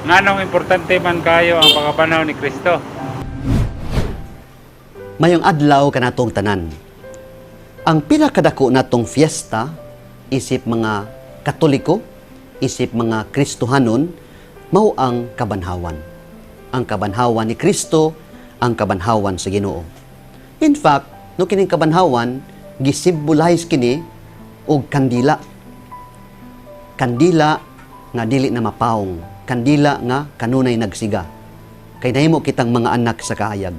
Nganong importante man kayo ang pagkabanhaw ni Kristo? Mayong adlaw kanatong tanan. Ang pinakadako natong fiesta isip mga Katoliko, isip mga Kristohanon, mao ang kabanhawan. Ang kabanhawan ni Kristo, ang kabanhawan sa Ginoo. In fact, no kining kabanhawan gisimbolize kini og kandila. Kandila nga dili na mapawong, kandila nga kanunay nagsiga. Kay nahimo kitang mga anak sa kaayag.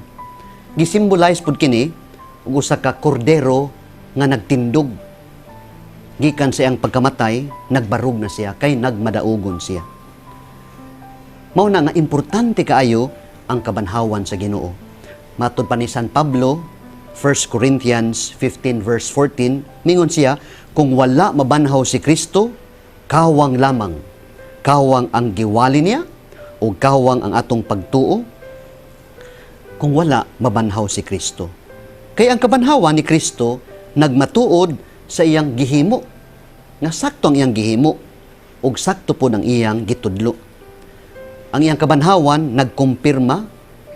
Gisimbolize pud kini og usa ka kordero nga nagtindog. Gikan sa iyang pagkamatay, nagbarog na siya kay nagmadaugon siya. Mao na nga importante kaayo ang kabanhawan sa Ginoo. Matod pa ni San Pablo, 1 Corinthians 15 verse 14, ningon siya, kung wala mabanhaw si Kristo, kawang lamang. Kawang ang giwali niya o kawang ang atong pagtuo kung wala mabanhaw si Kristo. Kay ang kabanhawan ni Kristo nagmatuod sa iyang gihimo, nga sakto ang iyang gihimo ug sakto pod ang iyang gitudlo. Ang iyang kabanhawan nagkumpirma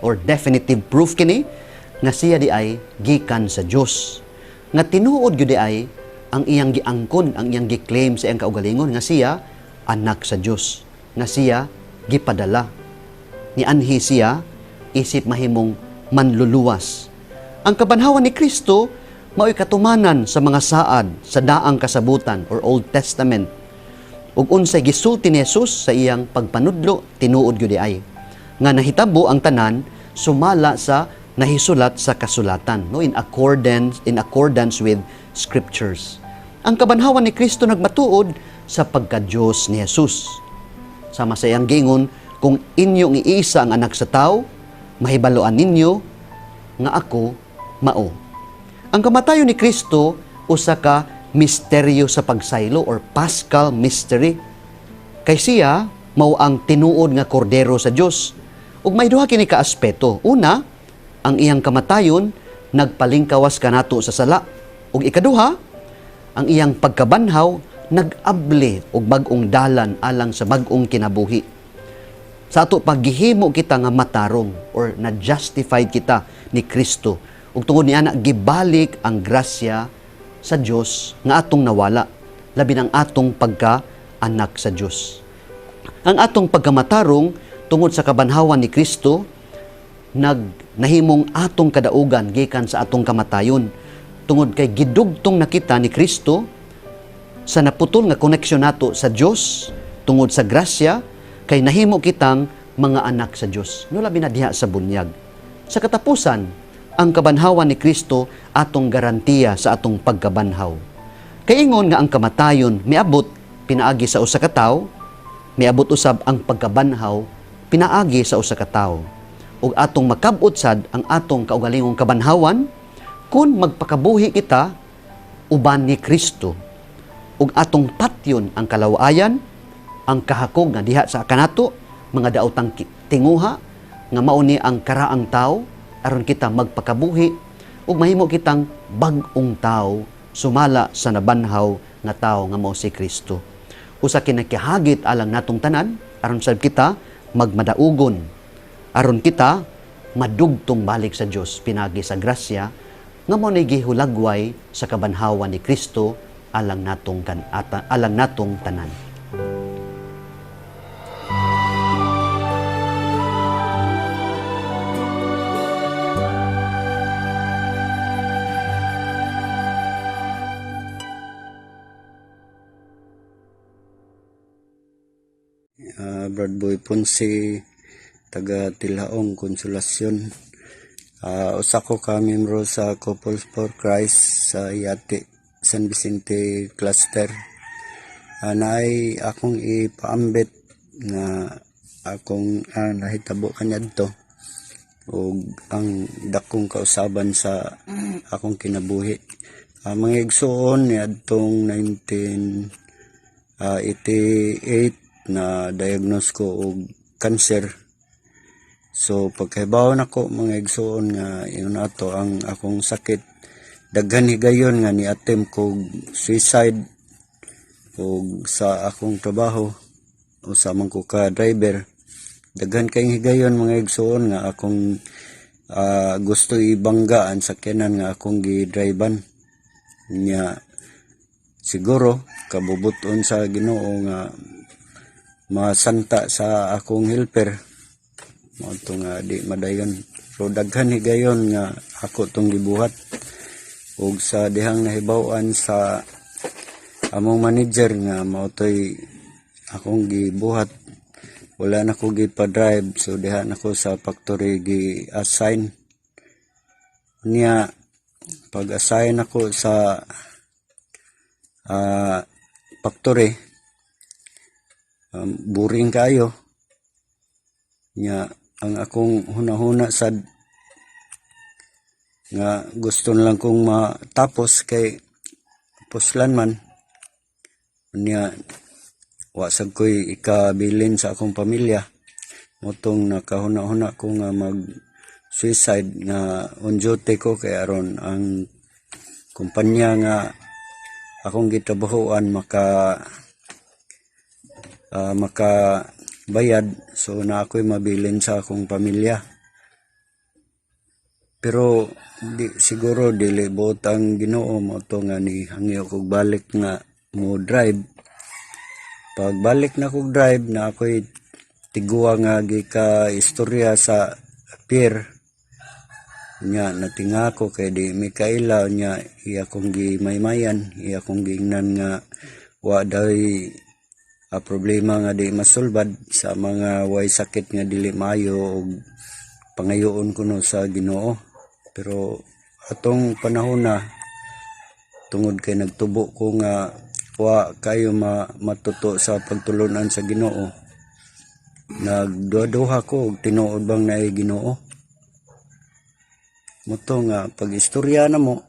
or definitive proof kini nga siya di ay gikan sa Dios. Nga tinuod gyud di ay ang iyang giangkon, ang iyang giklaim sa iyang kaugalingon nga siya anak sa Dios, nga siya gipadala. Nianhi siya isip mahimong manluluwas. Ang kabanhawan ni Kristo mao'y katumanan sa mga saad sa daang kasabutan or Old Testament. Ug unsay gisulti ni Jesus sa iyang pagpanudlo, tinuod gyud ay nga nahitabo ang tanan sumala sa nahisulat sa kasulatan, no, in accordance with scriptures. Ang kabanhawan ni Kristo nagmatuod sa pagka-Dios ni Jesus. Sama sa iyang giingon, kung inyong iisa ang anak sa tao, mahibaloan ninyo nga ako mao. Ang kamatayon ni Kristo usa ka misteryo sa pagsaylo or Paschal mystery. Kay siya mao ang tinuod nga kordero sa Dios. Ug may duha kini ka aspeto. Una, ang iyang kamatayon nagpalingkawas kanato sa sala. Ug ikaduha, ang iyang pagkabanhaw nag-abli og bag-ong dalan alang sa bag-ong kinabuhi. Sa ato paghihimo kita nga matarong or na justified kita ni Kristo. Ug tungod niana gibalik ang grasya sa Dios nga atong nawala, labi ng atong pagka anak sa Dios. Ang atong pagkamatarong tungod sa kabanhawan ni Kristo nag nahimong atong kadaugan gikan sa atong kamatayon tungod kay gidugtong na kita ni Kristo sa naputol nga koneksyon nato sa Dios tungod sa grasya, kay nahimo kitang mga anak sa Dios, no, labi na diha sa bunyag. Sa katapusan, ang kabanhawan ni Kristo atong garantiya sa atong pagkabanhaw. Kay ingon nga ang kamatayon miabot pinaagi sa usa ka tawo, miabot usab ang pagkabanhaw pinaagi sa usa ka tawo. Ug atong makab-ot sad ang atong kaugalingong kabanhawan kung magpakabuhi kita uban ni Kristo ug atong patyon ang kalawayan, ang kahakog nga diha sa kanato, mga daotang tinguha nga mao ni ang karaang tao, aron kita magpakabuhi ug mahimo kitang bag-ong tao sumala sa nabanhaw nga tao nga mao si Kristo. Usa kinakihagit alang natong tanan aron sad kita magmadaugon, aron kita madugtong balik sa Dios pinagi sa grasya nga mao ni gihulagway sa kabanhawan ni Kristo alang natong kan ata, alang natong tanan. Brad Boy Ponce, taga Tilaong, Consolacion. Usa ko ka membro sa Couples for Christ sa Yati San Vicente Cluster. Naay akong ipaambit nga akong nahitabo kaniadto ug ang dakong kausaban sa akong kinabuhi. Mga igsuon, niadtong 1988 na diagnose ko og cancer. So pagkahibaw nako, mga igsuon, nga ingon ato ang akong sakit, daghan higayon nga ni-attempt kog suicide, ug sa akong trabaho usa man ko ka driver. Daghan kayong higayon, mga igsoon, nga akong gusto ibangga ang sakyanan nga akong gi-drivean. Nya siguro kabubuton sa Ginoo nga masanta sa akong helper, mao to nga di madayon. So daghan higayon nga ako tong gibuhat, ug sa dihang nahibaw-an sa among manager nga mao toy akong gibuhat, wala na ko gipa-drive. So diha na ko sa factory gi-assign. Niya pag-assign ako sa factory, boring kayo. Nya ang akong hunahuna sad nga gusto na lang kong matapos kay puslan man. Niya wa sad ko'y ikabilin sa akong pamilya, mao tong nakahuna-huna ko nga mag suicide nga on duty ko, kay aron ang kumpanya nga akong gitrabahoan maka bayad, so na ako'y mabilin sa akong pamilya. Pero di siguro, dili buot ang Ginoo, mao to nga ni hangyo kog balik nga mo drive. Pagbalik na kog drive na, ako'y tiguwa nga gika istorya sa pier. Nya natinga ko kay di mi kaila. Nya iya kong gimaymayan, iya kong giingnan nga wa daw problema nga di masulbad sa mga way sakit nga dili maayo, og pangayoon kuno sa Ginoo. Pero atong panahon na, tungod kay nagtubo ko nga wa kayo matuto sa pagtulunan sa Ginoo, nagduha-duha ko og tinuod bang naay Ginoo. Mao to nga pag istorya na mo,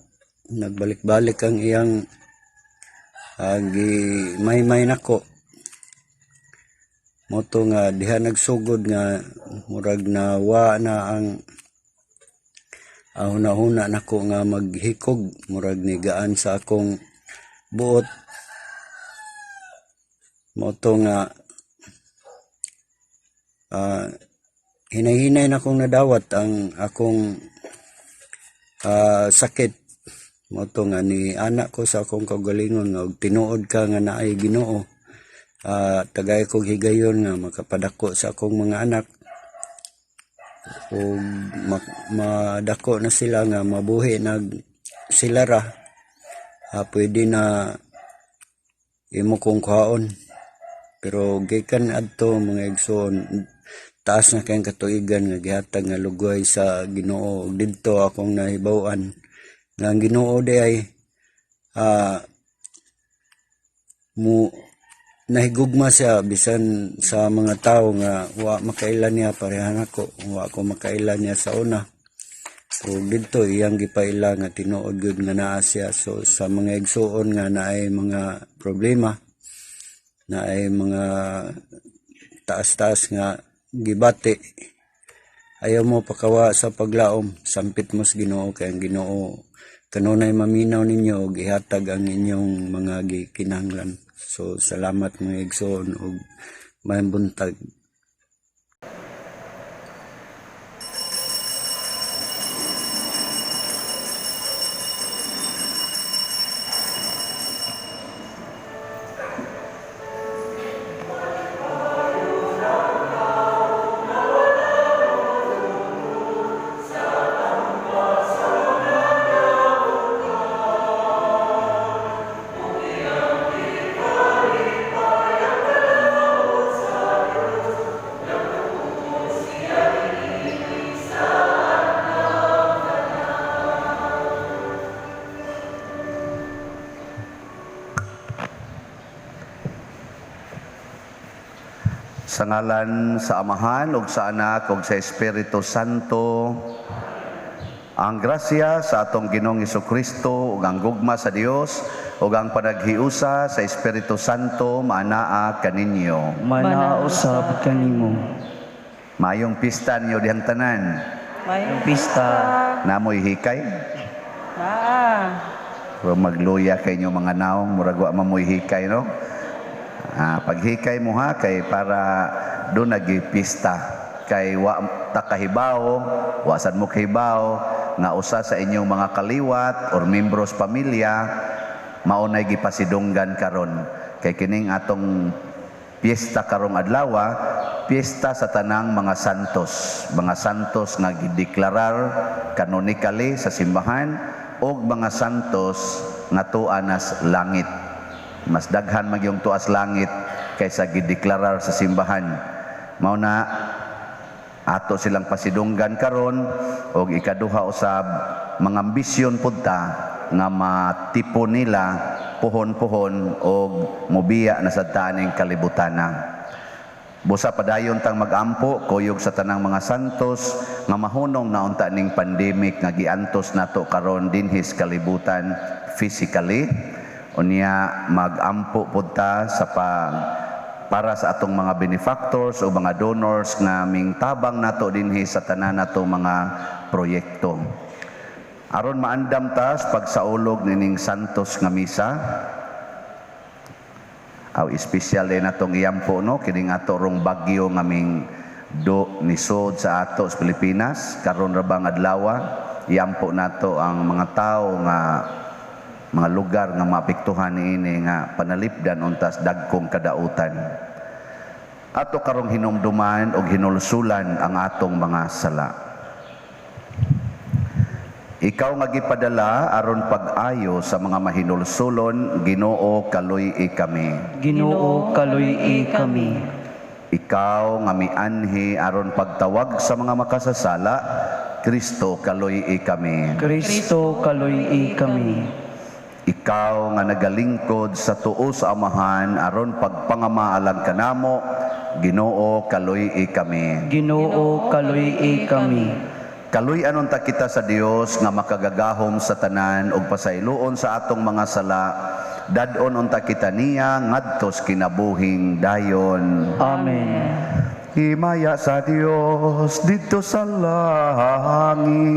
nagbalik-balik ang iyang gimaymay nako. Mao to nga diha nagsugod nga murag na wa na ang hunahuna nako nga maghikog, murag nigaan sa akong buot. Mao to nga hinay-hinay na akong nadawat ang akong sakit. Mao to nga ni anak ko sa akong kaugalingon nga og tinuod ka nga naay Ginoo, tagay kog higayon nga makapadako sa akong mga anak ug madako na sila nga mabuhi nag sila ra, pwede na imo kong kuhaon. Pero gikan adto, mga igsoon, taas na kayong katuigan nga gihatag nga lugway sa Ginoo, ug didto akong nahibaw-an nga ang Ginoo di ay mo nahigugma siya bisan sa mga tao nga wa makaila niya. Parehan ako, wa ko makaila niya sa una. Ug didto iyang gipaila nga tinuod gyud nga naa siya. So sa mga igsuon nga naay mga problema, naay mga taas-taas nga gibati, ayaw mo pakawa sa paglaom, sampit mo sa Ginoo, kay ang Ginoo kanunay maminaw ninyo ug ihatag ang inyong mga gikinahanglan. So salamat, mga igsoon, ug maayong buntag. Sa ngalan sa Amahan ug sa Anak ug sa Espiritu Santo. Ang grasya sa atong Ginoong Kristo ug ang gugma sa Dios ug ang panaghiusa sa Espiritu Santo maanaa kaninyo. Manaa usab kanimo. Maayong pista ninyo dihang tanan. Maayong pista. Naa moy hikay. Naa. Pero magluya kay inyo mga naong, murag wa man moy hikay, no? Paghikay mo ha, kay para do nagipista. Kay wa ta kahibaw, wa sad mo kahibaw nga usa sa inyong mga kaliwat or membros pamilya mao nay gipasidunggan karon. Kay kining atong piyesta karong adlaw, piyesta sa tanang mga santos nga gideklarar canonically sa simbahan og mga santos nga tua nas langit. Mas daghan man yung tuas langit kaysa gideklarar sa simbahan. Mao na ato silang pasidunggan karon, og ikaduha usab, mga ambisyon pud ta nga matipo nila puhon-puhon og mobiya na sa taning kalibutana. Busa padayon tang magampo kuyog sa tanang mga santos nga mahunong na unta ning pandemic nga giantos nato karon dinhis kalibutan physically. Unya magampo pud ta sa para sa atong mga benefactors o mga donors nga mingtabang nato dinhi sa tanan nato mga proyekto. Aron maandam tas pagsaulog nining santos nga misa, aw espesyal din atong iyampo, no, kining ato rong bagyo nga ming do nisod sa ato sa Pilipinas karon ra bang adlaw. Iyampo nato ang mga tawo nga mga lugar nga maapektuhan niini nga panalipdan untas dagkong kadautan. Ato karong hinumduman og hinulsulan ang atong mga sala. Ikaw nga gipadala aron pag-ayo sa mga mahinulsulon, Ginoo, kaluy-i kami. Ginoo, kaluy-i kami. Ikaw nga mianhi aron pagtawag sa mga makasasala, Kristo, kaluy-i kami. Kristo, kaluy-i kami. Ikaw nga nagalingkod sa tuo sa Amahan aron pagpangamaalang kanamo, Ginoo, kaluy-i kami. Ginoo, kaluy-i kami. Kaluy-anon ta kita sa Dios nga makagagahom sa tanan ug pasayloon sa atong mga sala. Dad-on unta kita niya ngadtos kinabuhing dayon. Amen. Himaya sa Dios didto sa langit.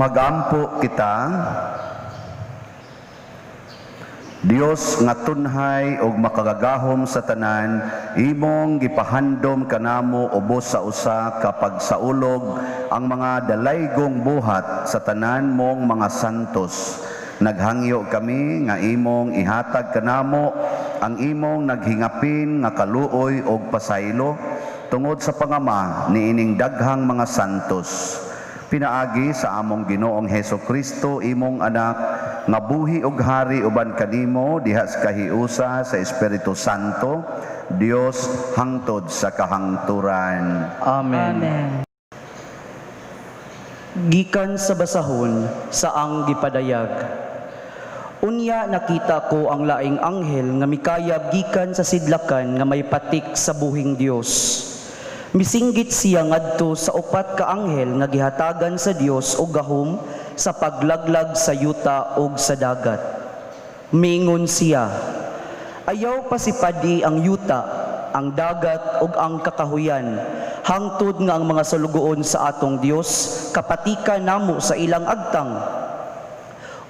Magampo kita. Dios nga tunhay og makagagahom sa tanan, imong gipahandom kanamo ubos sa usa ka pagsaulog ang mga dalaygong buhat sa tanan mong mga santos. Naghangyo kami nga imong ihatag kanamo ang imong naghingapin nga kaluoy og pasaylo tungod sa pangama niining daghang mga santos. Pinaagi sa among Ginoong Heso Kristo, imong anak, nga buhi og hari uban kanimo diha sa kahiusa sa Espiritu Santo, Dios hangtod sa kahangturan. Amen. Amen. Gikan sa basahon sa ang gipadayag. Unya nakita ko ang laing anghel nga mikayab gikan sa sidlakan nga may patik sa buhing Dios. Misinggit siya ngadto sa upat ka anghel nga gihatagan sa Dios og gahom sa paglaglag sa yuta ug sa dagat. Miingon siya, "Ayaw pasipadi ang yuta, ang dagat ug ang kakahuyan, hangtod nga ang mga sulugoon sa atong Dios kapatikan namo sa ilang agtang."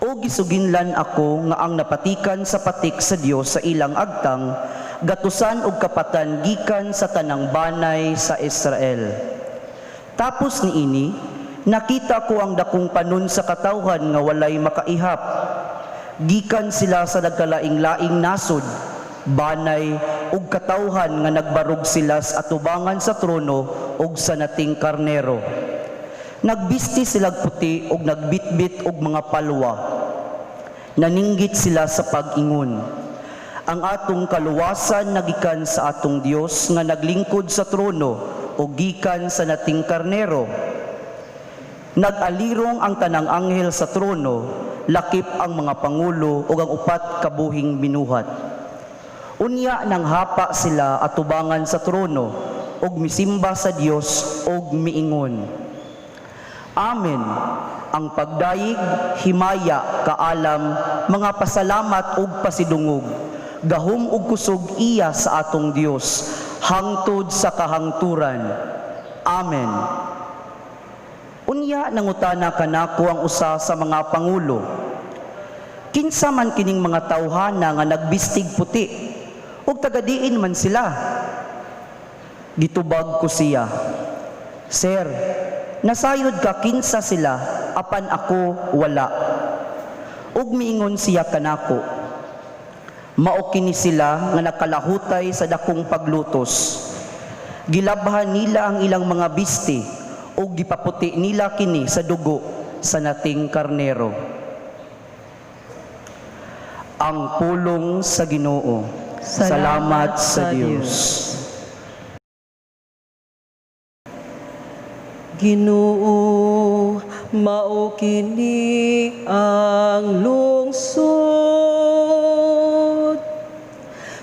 O gisuginlan ako nga ang napatikan sa patik sa Dios sa ilang agtang, gatusan og kapatan gikan sa tanang banay sa Israel. Tapos niini, nakita ko ang dakong panon sa katawhan nga walay makaihap. Gikan sila sa nagkalaing-laing nasod, banay ug katawhan nga nagbarog sila sa atubangan sa trono ug sa nating karnero. Nagbisti silag puti ug nagbitbit og mga palwa. Naninggit sila sa pag-ingon. Ang atong kaluwasan nagikan sa atong Dios nga naglingkod sa trono o gikan sa nating karnero. Nag-alirong ang tanang anghel sa trono, lakip ang mga pangulo ug ang upat ka buhing binuhat. Unya nang hapa sila atubangan sa trono ug misimba sa Dios ug miingon. Amen. Ang pagdayeg, himaya, kaalam, mga pasalamat ug pasidungog, gahom ug kusog iya sa atong Dios, hangtod sa kahangturan. Amen. Unya nangutana kanako ang usa sa mga pangulo. Kinsa man kining mga tawhana nga nagbistig puti ug tagadiin man sila? Gitubag ko siya, "Sir, nasayod ka kinsa sila, apan ako wala." Ug miingon siya kanako, "Mao kini sila nga nakalahutay sa dakong paglutos. Gilabhan nila ang ilang mga bisti ug gipaputi nila kini sa dugo sa nating karnero." Ang pulong sa Ginoo. Salamat sa Dios. Ginoo, mao kini ang lungsod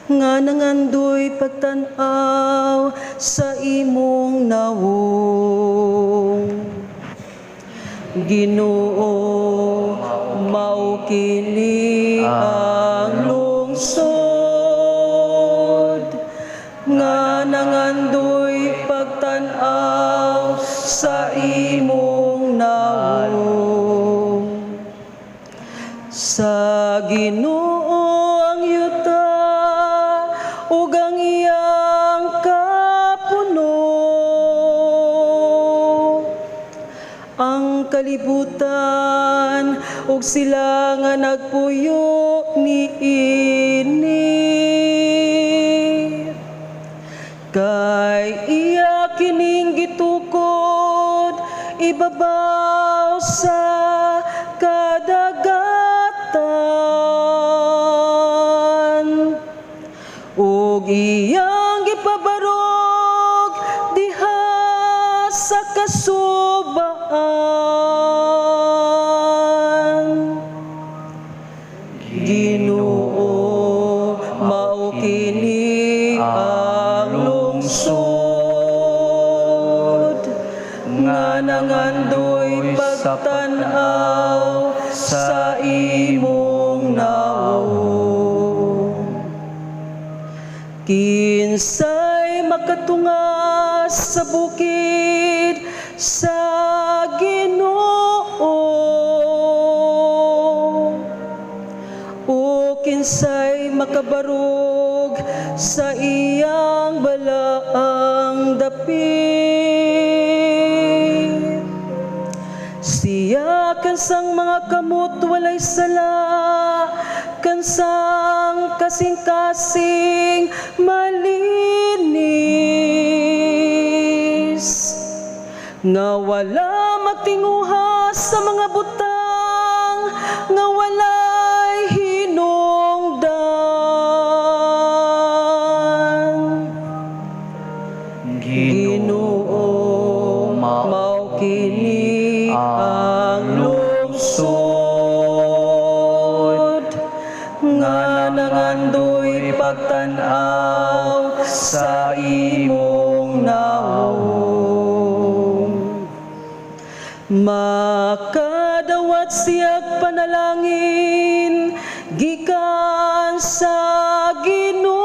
nga nangandoy pagtan-aw sa imong nawong. Ginoo, mao kini ang lungsod nga nangandoy pagtan-aw sa imong nawong. Sa Ginoo ang yuta ug ang iyang kapuno, ang kalibutan ug sila nga nagpuyo niini. Kay iya kining gitukod ibabaw sa kadagatan ug iyang gipabarog diha sa kasubaan. Ginoo, mao kini ang lungsod nga nangandoy pagtan-aw sa imong nawong. Kinsay makatunga sa bukid sa Ginoo? Kinsay makabarog sa iyang balaang dapit? Siya kansang mga kamot walay sala, kansang kasing-kasing malinis, nga wala magtinguha sa mga butang nga walay hinungdan. Ginoo, mao kini ang lungsod nga nangandoy pagtan-aw sa imong nawong. Makadawat siya'g panalangin gikan sa Ginoo.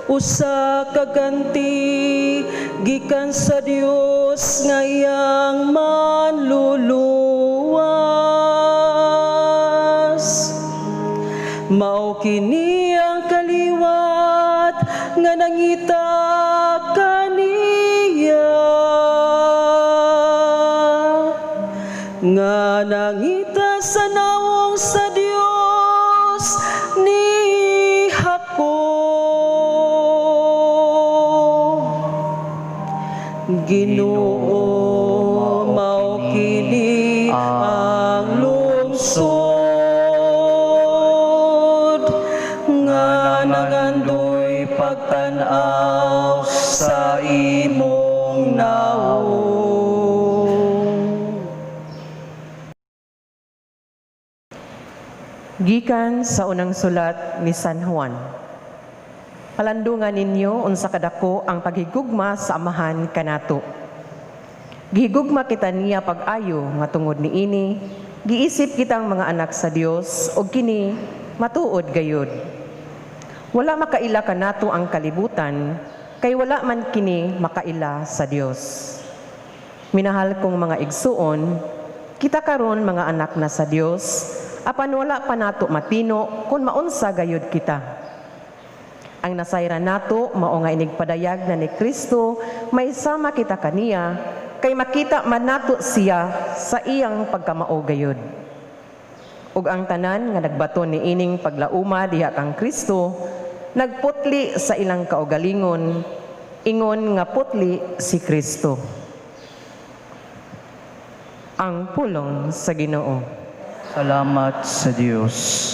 Usa ka ganti gikan sa Dios nga iyang manluluwas. Mao kini ang kaliwat nga nangita kaniya, nga nangita sa nawong sa Dios ni Jacob. Ginoo, mao kini ang lungsod nga nangandoy pagtan-aw sa imong nawong. Gikan sa unang sulat ni San Juan. Palandungan ninyo unsa kadako ang paghigugma sa Amahan kanato. Gihigugma kita niya pag-ayo nga tungod niini, giisip kitang mga anak sa Dios ug kini matuod gayud. Wala makaila kanato ang kalibutan kay wala man kini makaila sa Dios. Minahal kong mga igsuon, kita karon mga anak na sa Dios, apan wala pa nato matino kung maunsa gayud kita. Ang nasayran nato mao nga inigpadayag na ni Kristo, may sama kita kaniya, kay makita man nato siya sa iyang pagkamao gayud. Ug ang tanan nga nagbaton ni ining paglauma diha kang Kristo, nagputli sa ilang kaugalingon, ingon nga putli si Kristo. Ang pulong sa Ginoo. Salamat sa Dios.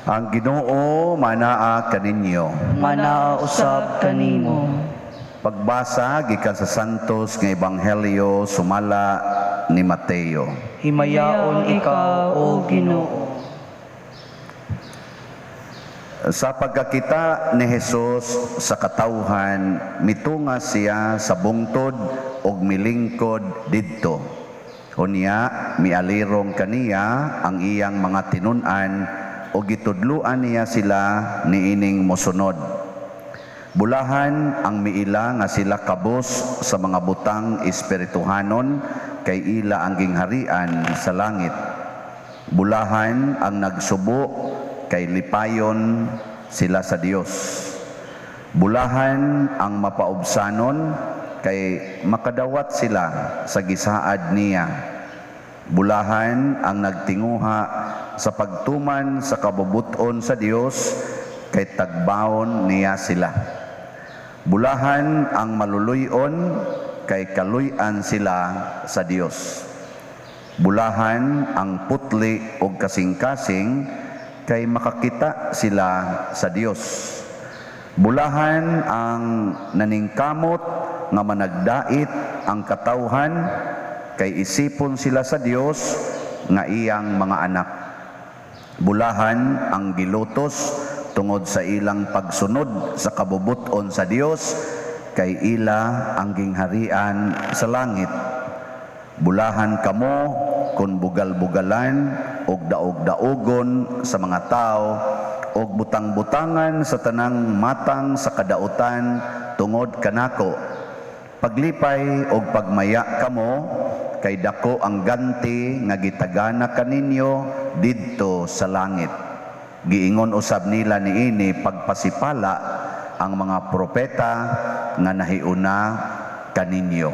Ang Ginoo manaa kaninyo. Manaa usab kanimo. Pagbasa gikan sa Santos nga Ebanghelyo sumala ni Mateo. Himayaon ikaw, O Ginoo. Sa pagkakita ni Jesus sa katawhan, mitunga siya sa bungtod ug milingkod didto. Unya mialirong kaniya ang iyang mga tinun-an ug gitudloan niya sila niining mosunod. Bulahan ang miila nga sila kabos sa mga butang espirituhanon kay ila ang gingharian sa langit. Bulahan ang nagsubo kay lipayon sila sa Dios. Bulahan ang mapaubsanon kay makadawat sila sa gisaad niya. Bulahan ang nagtinguha sa pagtuman sa kabubuton sa Dios kay tagbaon niya sila. Bulahan ang maluluyon kay kaluy-an sila sa Dios. Bulahan ang putli og kasing-kasing kay makakita sila sa Dios. Bulahan ang naningkamot nga managdait ang katawhan, kay isipon sila sa Dios nga iyang mga anak. Bulahan ang gilutos tungod sa ilang pagsunod sa kabubut-on sa Dios, kay ila ang gingharian sa langit. Bulahan kamo kun bugal-bugalan og daog-daogon sa mga tao og butang-butangan sa tanang matang sa kadautan tungod kanako. Paglipay og pagmaya kamo, kay dako ang ganti nga gitagana kaninyo didto sa langit. Giingon usab nila niini pagpasipala ang mga propeta nga nahiuna kaninyo.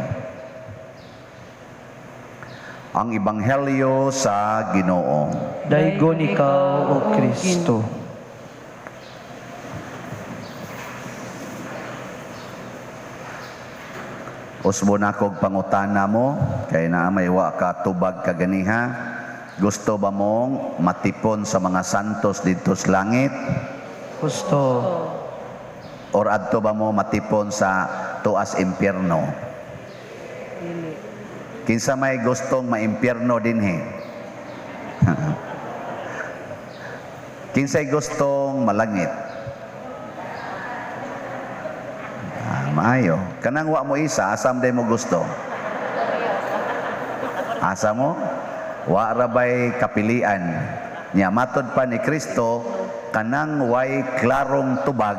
Ang Ebanghelyo sa Ginoo. Daygon ikaw, O Kristo. Usbo na kog pangutana mo, kay naa may wa ka tubag kaganiha. Gusto ba mong matipon sa mga santos didto sa langit? Gusto. Or adto ba mo matipon sa tuas impyerno? Kinsa may gustong maimpyerno dinhi? Kinsay gustong malangit? Maayo. Kanang wa mo isa, asam day mo gusto? Asa mo? Wa ra bay kapilian. Nya matod pa ni Kristo, kanang way klarong tubag,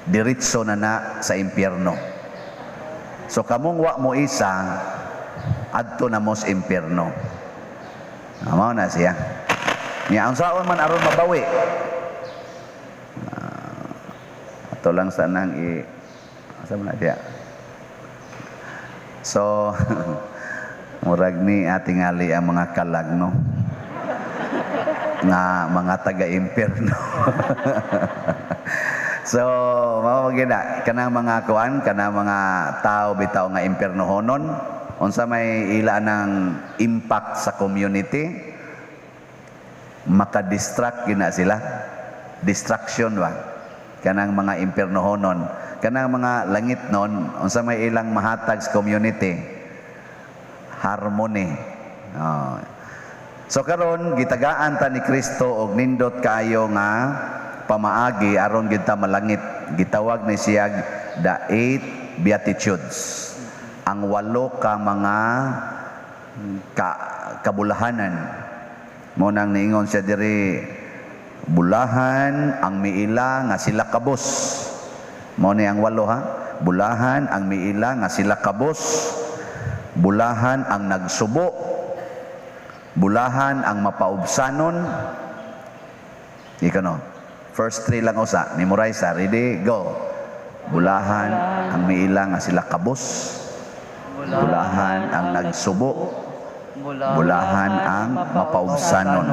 diretso na na sa impyerno. So kamong wa mo isa, adto na mo sa impyerno. Mao na siya. Nya ang saon man aron mabawi. Ato lang sanang i asa man na siya. So murag ni atingali ang mga kalag, no, nga mga taga-impyerno. So mao gyud na kanang mga kuan, kanang mga tao bitaw nga impyernohonon, unsa may ila ng impact sa community? Makadistract gyud na sila. Distraction ba? Kanang mga impyernohonon, kanang mga langit nun, unsa may ilang mahatag sa community? Harmony. Oh. So karon gitagaan ta ni Kristo og nindot kaayo nga pamaagi aron gid ta malangit. Gitawag ni siya the 8 beatitudes. Ang 8 ka mga kabulahanan. Mo nang niingon siya diri, bulahan ang miila nga sila kabos. Mo ni ang 8 ha. Bulahan ang miila nga sila kabos. Bulahan ang nagsubo. Bulahan ang mapaubsanon. Ikaw no. First 3 lang usa, memorize ha. Ready, go. Bulahan ang miila nga sila kabos. Bulahan ang nagsubo. Bulahan ang mapaubsanon.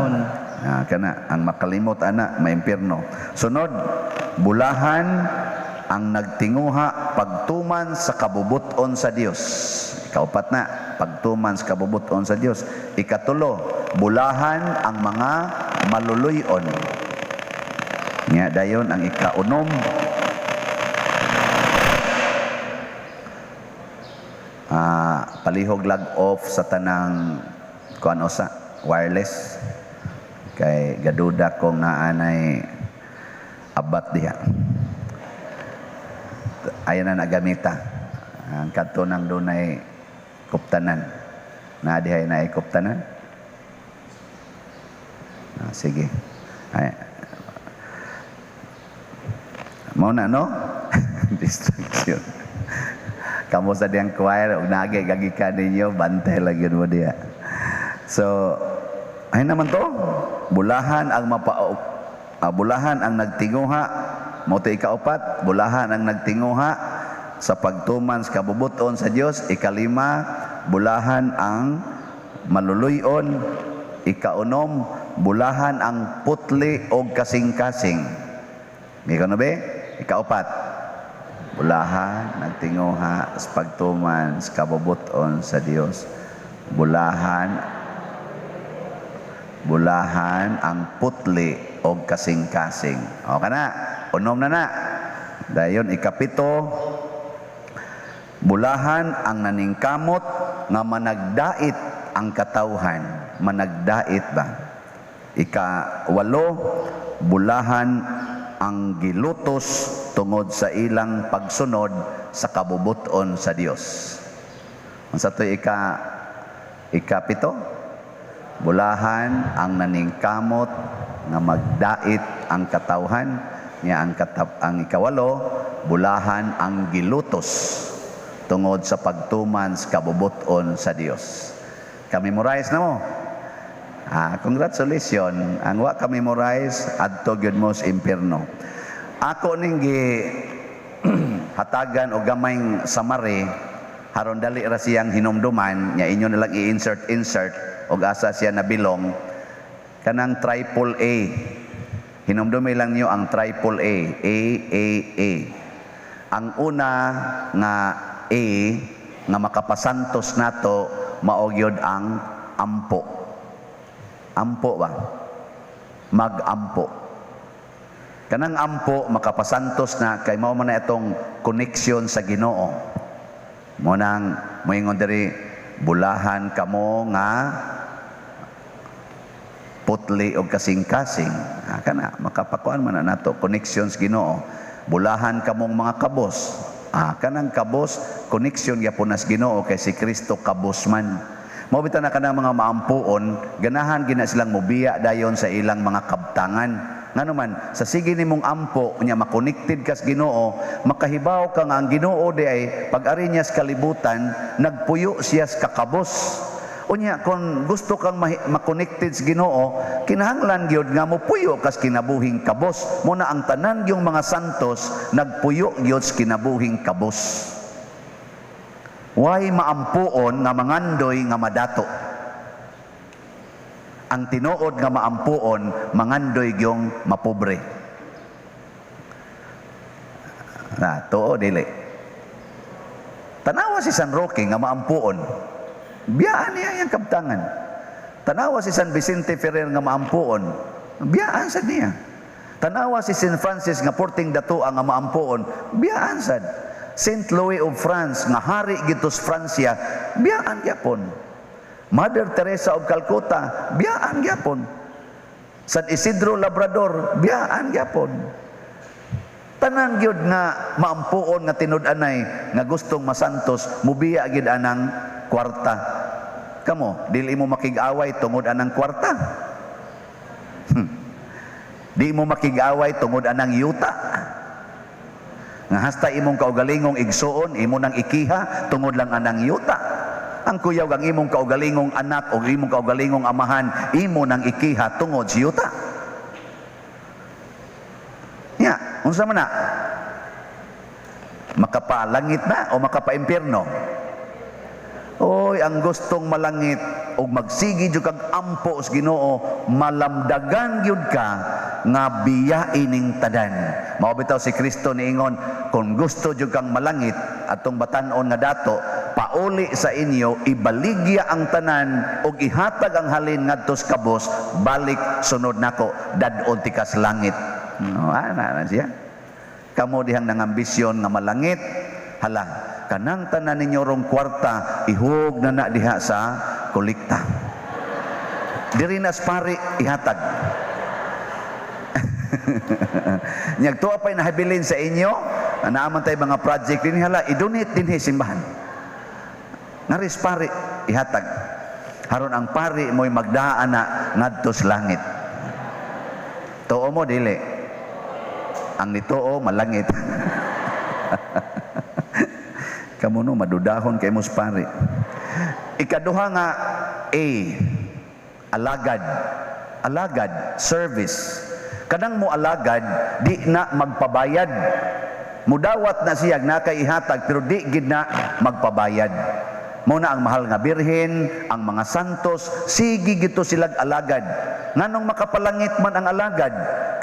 Kana ang makalimot ana maimpierno. Sunod, bulahan ang nagtinguha pagtuman sa kabubuton sa Dios. Ikaupat na, pagtuman sa kabubuton sa Dios. Ikatulo, bulahan ang mga maluluyon. Nga dayon ang ikaunom, palihog lag off sa tanang kuan usa wireless kay gaduda kong naanay abat diha. Ayan na nagamita. Ang kadto nang dunay kuptanan. Na dihay na kuptanan. Sige. Ay. Mao na no? Distraction. Kamo sa diyang choir og naagi gagikan ninyo, bantay lang yun mo diya. So, ay naman to. Bulahan ang bulahan ang nagtinguha. Mao to ikaupat, bulahan ang nagtinguha sa pagtuman sa kabubuton sa Dios. Ikalima, bulahan ang maluluyon. Ikaunom, bulahan ang putli og kasing-kasing. Ikaw na be? Ikaupat, bulahan nagtinguha sa pagtuman sa kabubuton sa Dios. Bulahan Bulahan ang putli og kasing-kasing. O kana, unom na na. Dayon ikapito, bulahan ang naningkamot nga managdait ang katawhan. Managdait ba? Ikawalo, bulahan ang gilutos tungod sa ilang pagsunod sa kabubuton sa Dios. Unsa to'y ikapito? Bulahan ang naningkamot nga magdait ang katawhan. Nya ang ikawalo, bulahan ang gilutos tungod sa pagtuman sa kabubuton sa Dios. Ka-memorize na mo? Ah, congratulations. Ang wa ka-memorize, adto gyud mo sa impierno. Ako ning gi hatagan og gamayng summary haron dali ra siyang hinumduman nya, inyo na lang i-insert insert og asa siya nabilong kanang triple A. Hinumdumi lang niyo ang triple A, A A A. Ang una nga A nga makapasantos nato mao gyud ang ampo. Ampo ba? Mag-ampo. Kanang ampo makapasantos na kay mao man na itong connection sa Ginoo. Mo nang moingon diri, bulahan kamo nga putli og kasing-kasing. Ah, kana makapakuan man na nato connections Ginoo. Bulahan kamong mga kabos. Ah, kanang kabos connection gyapon nas Ginoo kay si Kristo kabos man. Mao bitaw na kanang mga maampuon, ganahan gina silang mobiya dayon sa ilang mga kabtangan. Ngano man, sa sige nimong ampo nya makonected kas Ginoo, makahibaw ka nga ang Ginoo di ay pag-ari niya sa kalibutan, nagpuyo siya sa kakabos. Unya kung gusto kang makonected sa Ginoo, kinahanglan gyud nga mopuyo kas kinabuhing kabos. Muna ang tanan yung mga santos nagpuyo gyud sa kinabuhing kabos. Way maampuon nga mangandoy nga madato. Ang tinuod nga maampuon, mangandoy gyung mapobre. Na, tuo dili. Tanawa si San Roque nga maampuon. Biyaan niya iyang kabtangan. Tanawa si San Vicente Ferrer nga maampuon. Biyaan sad niya. Tanawa si Saint Francis nga porting datoa nga maampuon. Biyaan sad. Saint Louis of France nga hari gitus Francia, biyaan gyapon. Mother Teresa of Calcutta, biyaan gyapon. San Isidro Labrador, biyaan gyapon. Tanan gyud nga maampuon nga tinud-anay nga gustong masantos, mubiya gyud anang kwarta. Kamo, dili mo makig-away tungod anang kwarta. Di mo makig-away tungod anang yuta. Nga hasta imong kaugalingong igsuon, imo nang ikiha tungod lang anang yuta. Ang kuyaw ang imong kaugalingong anak o imong kaugalingong amahan, imo nang ikiha tungod sa yuta. Nya, unsa man na? Makapalangit na o makapaimpierno? Oy, ang gustong malangit og magsigi jud kag ampo sa Ginoo, malamdagan gyud ka nga biyain ning tanan. Mao bitaw si Kristo niingon, kung gusto jud kang malangit atong batan-on nga dato, pauli sa inyo, ibaligya ang tanan ug ihatag ang halin ngadto sa kabos, balik sunod nako, dad-on tikas langit. No, ana na siya. Kamo dihang nangambisyon nga malangit, hala, kanang tanan ninyo rong kwarta, ihug na na diha sa kolekta. Diri na sa pari, ihatag. Nyag tuwa pa'y nahabilin sa inyo, naaman tayo mga project din, hala, i-donate din simbahan. Ngaris pari, ihatag. Haron ang pari mo'y magdaan na ngadto sa langit. Tuo mo, dili. Ang nituo, malangit. Kamu no, madudahon kay mos pari. Ikaduha nga, A, alagad. Alagad, service. Kanang mo alagad, di na magpabayad. Mudawat na siya, na kay ihatag, pero di gid na magpabayad. Mo na ang mahal nga birhen, ang mga santos, sige gito silag alagad. Nganong makapalangit man ang alagad,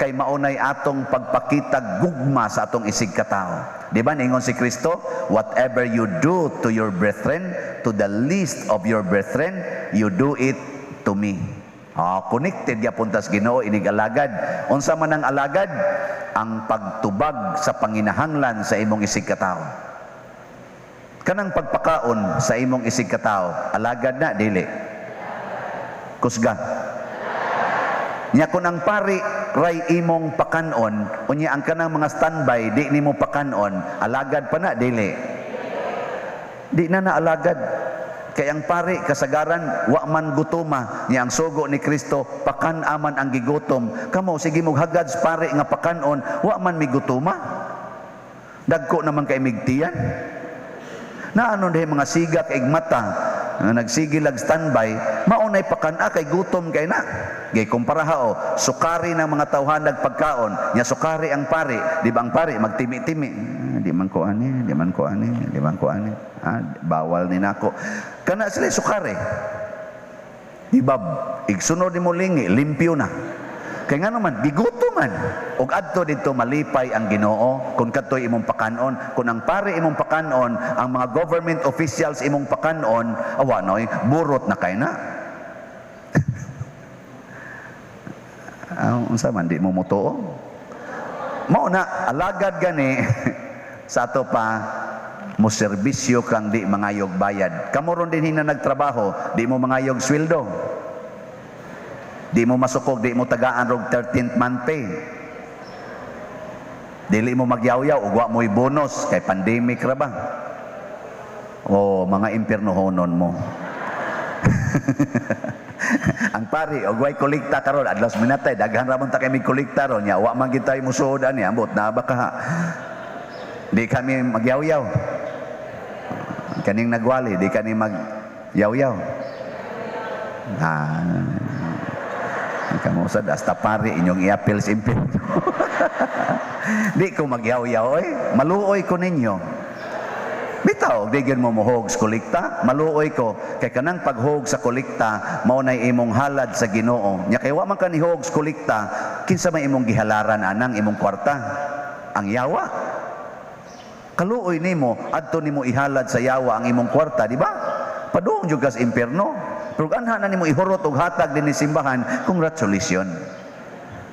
kay maunay atong pagpakita gugma sa atong isig katao. Di ba ningon si Kristo, whatever you do to your brethren, to the least of your brethren, you do it to me. Ah, connected gyapon tas Ginoo inig alagad. Unsa man ang alagad? Ang pagtubag sa panginahanglan sa imong isigkatawo. Kanang pagpakaon sa imong isigkatawo, alagad na dili? Kusga. Nya kun ang pari ray imong pakanon, unya ang kanang mga standby di nimo pakanon, alagad pa na dili? Di na na alagad. Kay ang pari kasagaran wa man gutoma, nya ang sugo ni Kristo pakan-aman ang gigutom. Kamo sige mo hagad sa pari nga pakanon, wa man migutoma. Dagko naman kay migtiyan. Naano diay mga siga kay mata nga nagsigil ag standby, maunay pakan-a kay gutom kay na. Gay kumpara ha o, sukari ng mga tawhan nagpagkaon, nya sukari ang pari, di ba ang pari magtimi-timi? Ah, di man ko ani, di man ko ani, di man ko ani. Ah, bawal ni nako. Kana sila sukari. Di ba igsunod nimo lingi, limpyo na. Kay ngano man, gigutom man. Og adto didto malipay ang Ginoo kung kadtoy imong pakanon, kung ang pare imong pakanon, ang mga government officials imong pakanon, awa noy, burot na kay na. Unsa man di mo motuo? Mao na alagad gani sa ato pa mo serbisyo kang di mangayog bayad. Kamo ron din hina nagtrabaho, di mo mangayog sweldo. Di mo masukog, di mo tagaan rog 13th month pay. Dili mo magyawyaw ug wa mo'y bonus kay pandemic ra ba? O mga impiernohonon mo. Ang pari og way kolekta karon adlaw sa minatay daghan ra man ta kay mig kolekta ron nya wa man gid tayo musuod ani ambot na ba ka. Di kami magyawyaw. Kaning nagwali di kani magyawyaw. Ah. Kamo sad hasta pari inyong iapil sa impierno. Di ko magyawyaw oy, maluoy ko ninyo. Bitaw, di gyud mo mohog sa kolekta, maluoy ko kay kanang paghog sa kolekta mao nay imong halad sa Ginoo. Nya kay wa man ka nihog sa kolekta, kinsa may imong gihalaran anang imong kwarta? Ang yawa. Kaluoy nimo adto nimo ihalad sa yawa ang imong kwarta, di ba? Padung jud ka sa impierno. Pero anha na nimo ihurot og hatag dinhi simbahan, congratulations.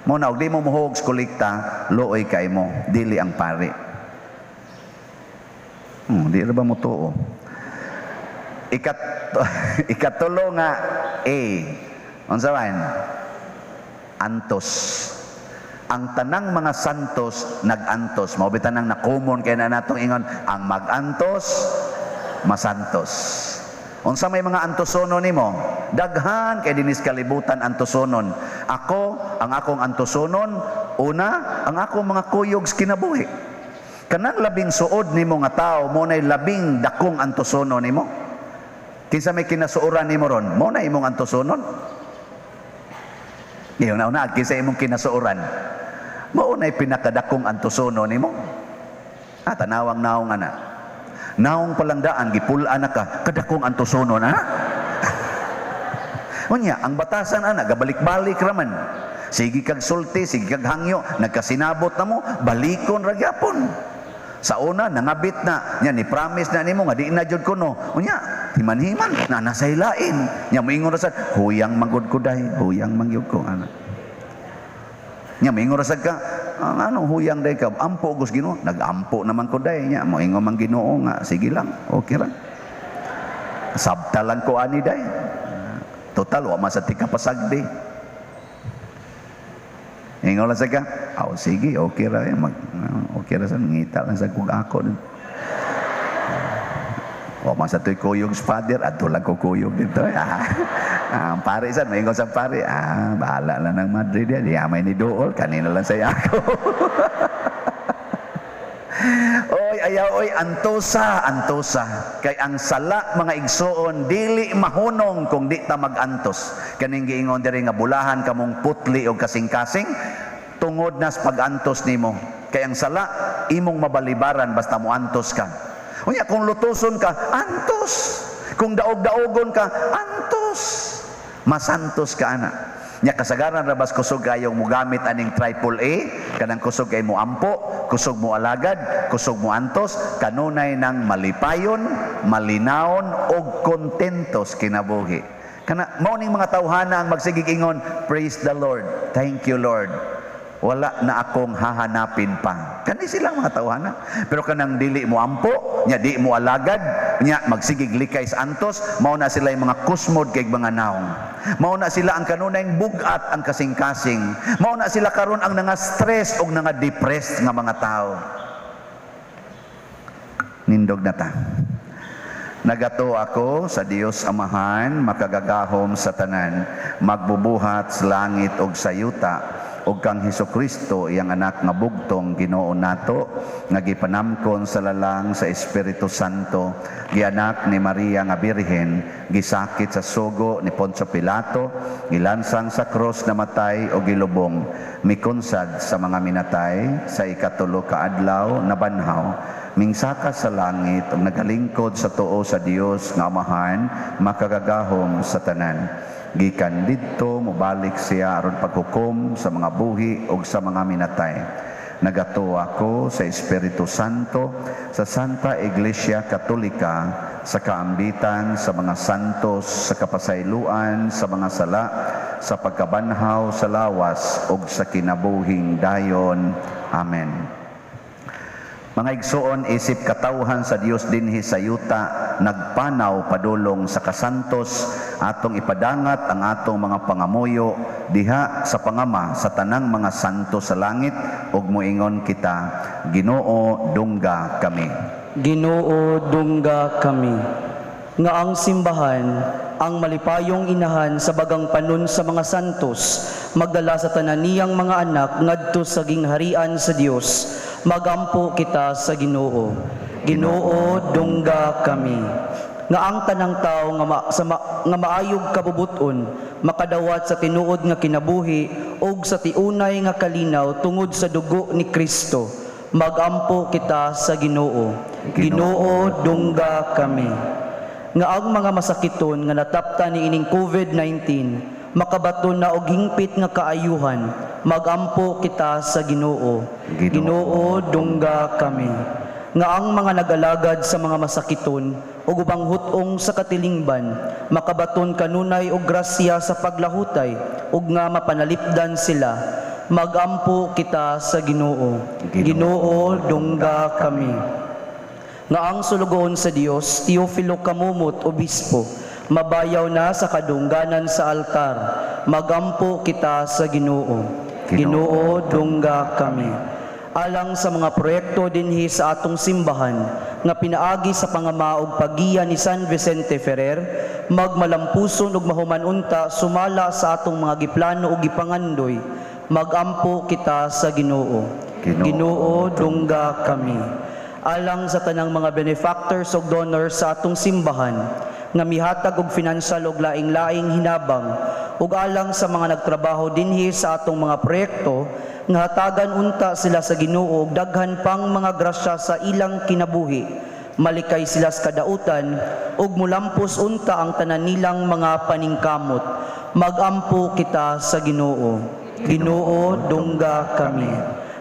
Mo na og di mo mohog sa kolekta, luoy kay mo, dili ang pari. Di ra ba mo tuo? Ikatulo nga A. Unsa man? Antos. Ang tanang mga santos nag-antos. Mao bitan nang nakumon kay na natong ingon, ang mag-antos masantos. Unsa may mga antosonon nimo? Daghan kay dinis kalibutan antosonon. Ako, ang akong antosonon, una, ang akong mga kuyog sa kinabuhi. Kanang labing suod nimo nga tao, mo nay labing dakong antosonon nimo. Kinsa may kinasuoran nimo ron, mo na imong antosonon. Ngayon, una, kinsa imong kinasuoran, mao nay pinakadakong antosonon nimo. Ah, tanawang naong ana. Naong palangdaan, gipul-an na ka, kadakong antosonon, ha? Unya, ang batasan, ana, gabalik-balik raman. Sige kag sulti, sige kag hangyo, nagkasinabot na mo, balikon ra gyapon. Sa una, nangabit na, nya, ni promise na nimo nga di na jud kuno. Unya, himan-himan, na nasa hilain. Nya, moingon ra sad, huyang manggod ko day, huyang mangyud ko, ana. Nya, moingon ra sad ka, ang ano, huyang day ka, ampo gus Ginoo, nag-ampo naman ko day, nya, moingon man Ginoo nga, sige lang, okay ra. Sabta lang ko ani day. Total, wa man sa tika pasagdi. Ingon lang sa ka, aw, sige, okay ra, okay ra sa ngita lang sa kug ako. Wa man sa tuy kuyog sa father, adto lang ko kuyog dito. Ang pare sad, maingon sa pare, bahala lang ng Madrid yan, di amay ni Dool, kanina lang saya ako. Oy, ayaw, oy, antosa, antosa. Kay ang sala, mga igsoon, dili mahunong kung di ta magantos. Kaning giingon diri nga bulahan kamong putli og kasing-kasing, tungod nas pag-antos nimo. Kay ang sala, imong mabalibaran basta moantos ka. Unya, kung lutuson ka, antos. Kung daog-daogon ka, antos. Masantos ka, ana. Nya kasagaran rabas kusog kayong mugamit aning triple A, kanang kusog kay mo ampo, kusog mo alagad, kusog mo antos, kanunay nang malipayon, malinaon og kontentos kinabuhi. Kana mao ning mga tawhana ang magsigig ingon, "Praise the Lord. Thank you, Lord. Wala na akong hahanapin pa." Kani silang mga tawhana. Pero kanang dili mo ampo, nya di mo alagad, nya magsigig likay sa antos, mao na sila yung mga kusmod kay mga naong. Mao na sila ang kanunay bugat ang kasing-kasing. Mao na sila karon ang nga stress og nga depressed nga mga tao. Nindog na ta. Nagato ako sa Dios Amahan, makagagahom sa tanan, magbubuhat sa langit ug sa yuta, ug kang Hesus Kristo, iyang anak nga bugtong Ginoo nato, nga gipanamkon sa lalang sa Espiritu Santo, gianak ni Maria nga Birhen, gisakit sa sugo ni Poncio Pilato, gilansang sa krus, namatay o gilubong, mikunsad sa mga minatay, sa ikatulo ka adlaw nabanhaw, mingsaka sa langit ug nagalingkod sa tuo sa Dios nga Amahan, makagagahom sa tanan. Gikan didto mobalik siya aron paghukom sa mga buhi ug sa mga minatay. Nagatuo ako sa Espiritu Santo, sa Santa Iglesia Katolika, sa kaambitan sa mga santos, sa kapasayloan sa mga sala, sa pagkabanhaw sa lawas ug sa kinabuhing dayon. Amen. Mga igsoon, isip katawhan sa Dios dinhi sa yuta, nagpanaw padulong sa kasantos, atong ipadangat ang atong mga pangamuyo diha sa pangama sa tanang mga santo sa langit, ug moingon kita, Ginoo, dungga kami. Ginoo, dungga kami. Nga ang simbahan, ang malipayong inahan sa bagang panon sa mga santos, magdala sa tanan niyang mga anak ngadto sa gingharian sa Dios. Magampo kita sa Ginoo. Ginoo, dungga kami. Nga ang tanang tao nga, nga maayog kabubuton makadawat sa tinuod nga kinabuhi ug sa tiunay nga kalinaw tungod sa dugo ni Kristo. Magampo kita sa Ginoo. Ginoo, dungga kami. Nga ang mga masakiton nga natapta ni ining COVID-19 makabaton na og hingpit nga kaayuhan. Magampo kita sa Ginoo. Ginoo, dungga kami. Nga ang mga nag-alagad sa mga masakiton ug ubang hut-ong sa katilingban makabaton kanunay og grasya sa paglahutay ug nga mapanalipdan sila. Magampo kita sa Ginoo. Ginoo, dungga kami. Nga ang sulugoon sa Dios, Teofilo Camomot, Obispo, mabayaw na sa kadungganan sa altar. Magampo kita sa Ginoo. Ginoo, dungga kami. Alang sa mga proyekto dinhi sa atong simbahan nga pinaagi sa pangama ug paggiya ni San Vicente Ferrer, magmalampuson ug mahuman unta sumala sa atong mga giplano ug gipangandoy. Magampo kita sa Ginoo. Ginoo, dungga kami. Alang sa tanang mga benefactors ug donors sa atong simbahan nga mihatag og financial ug laing-laing hinabang, ug alang sa mga nagtrabaho dinhi sa atong mga proyekto, nga hatagan unta sila sa Ginoo og daghan pang mga grasya sa ilang kinabuhi, malikay sila sa kadautan ug mulampos unta ang tanan nilang mga paningkamot. Magampo kita sa Ginoo. Ginoo, dungga kami.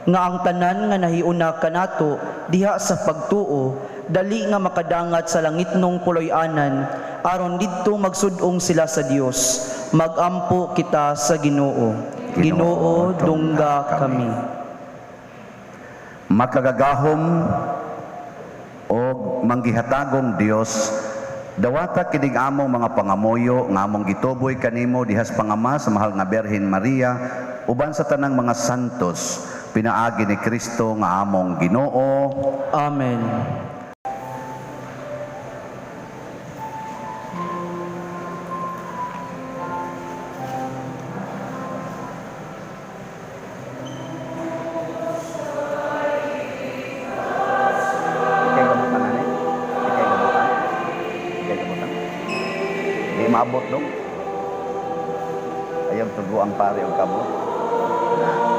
Nga ang tanan nga nahiuna kanato diha sa pagtuo dali nga makadangat sa langitnong puloy-anan, aron didto magsud-ong sila sa Dios. Magampo kita sa Ginoo. Ginoo, dungga kami. Makagagahom og manggihatagong Dios, dawata kining among mga pangamuyo nga among gituboy kanimo dihas pangama sa mahal nga Birhen Maria uban sa tanang mga santos, pinaagi ni Kristo nga among Ginoo. Amen. Ikay gamutan na ni. Ikay gamutan. Ikay gamutan. Di maabot dong. Ayaw tugo ang pare og kabot. Na.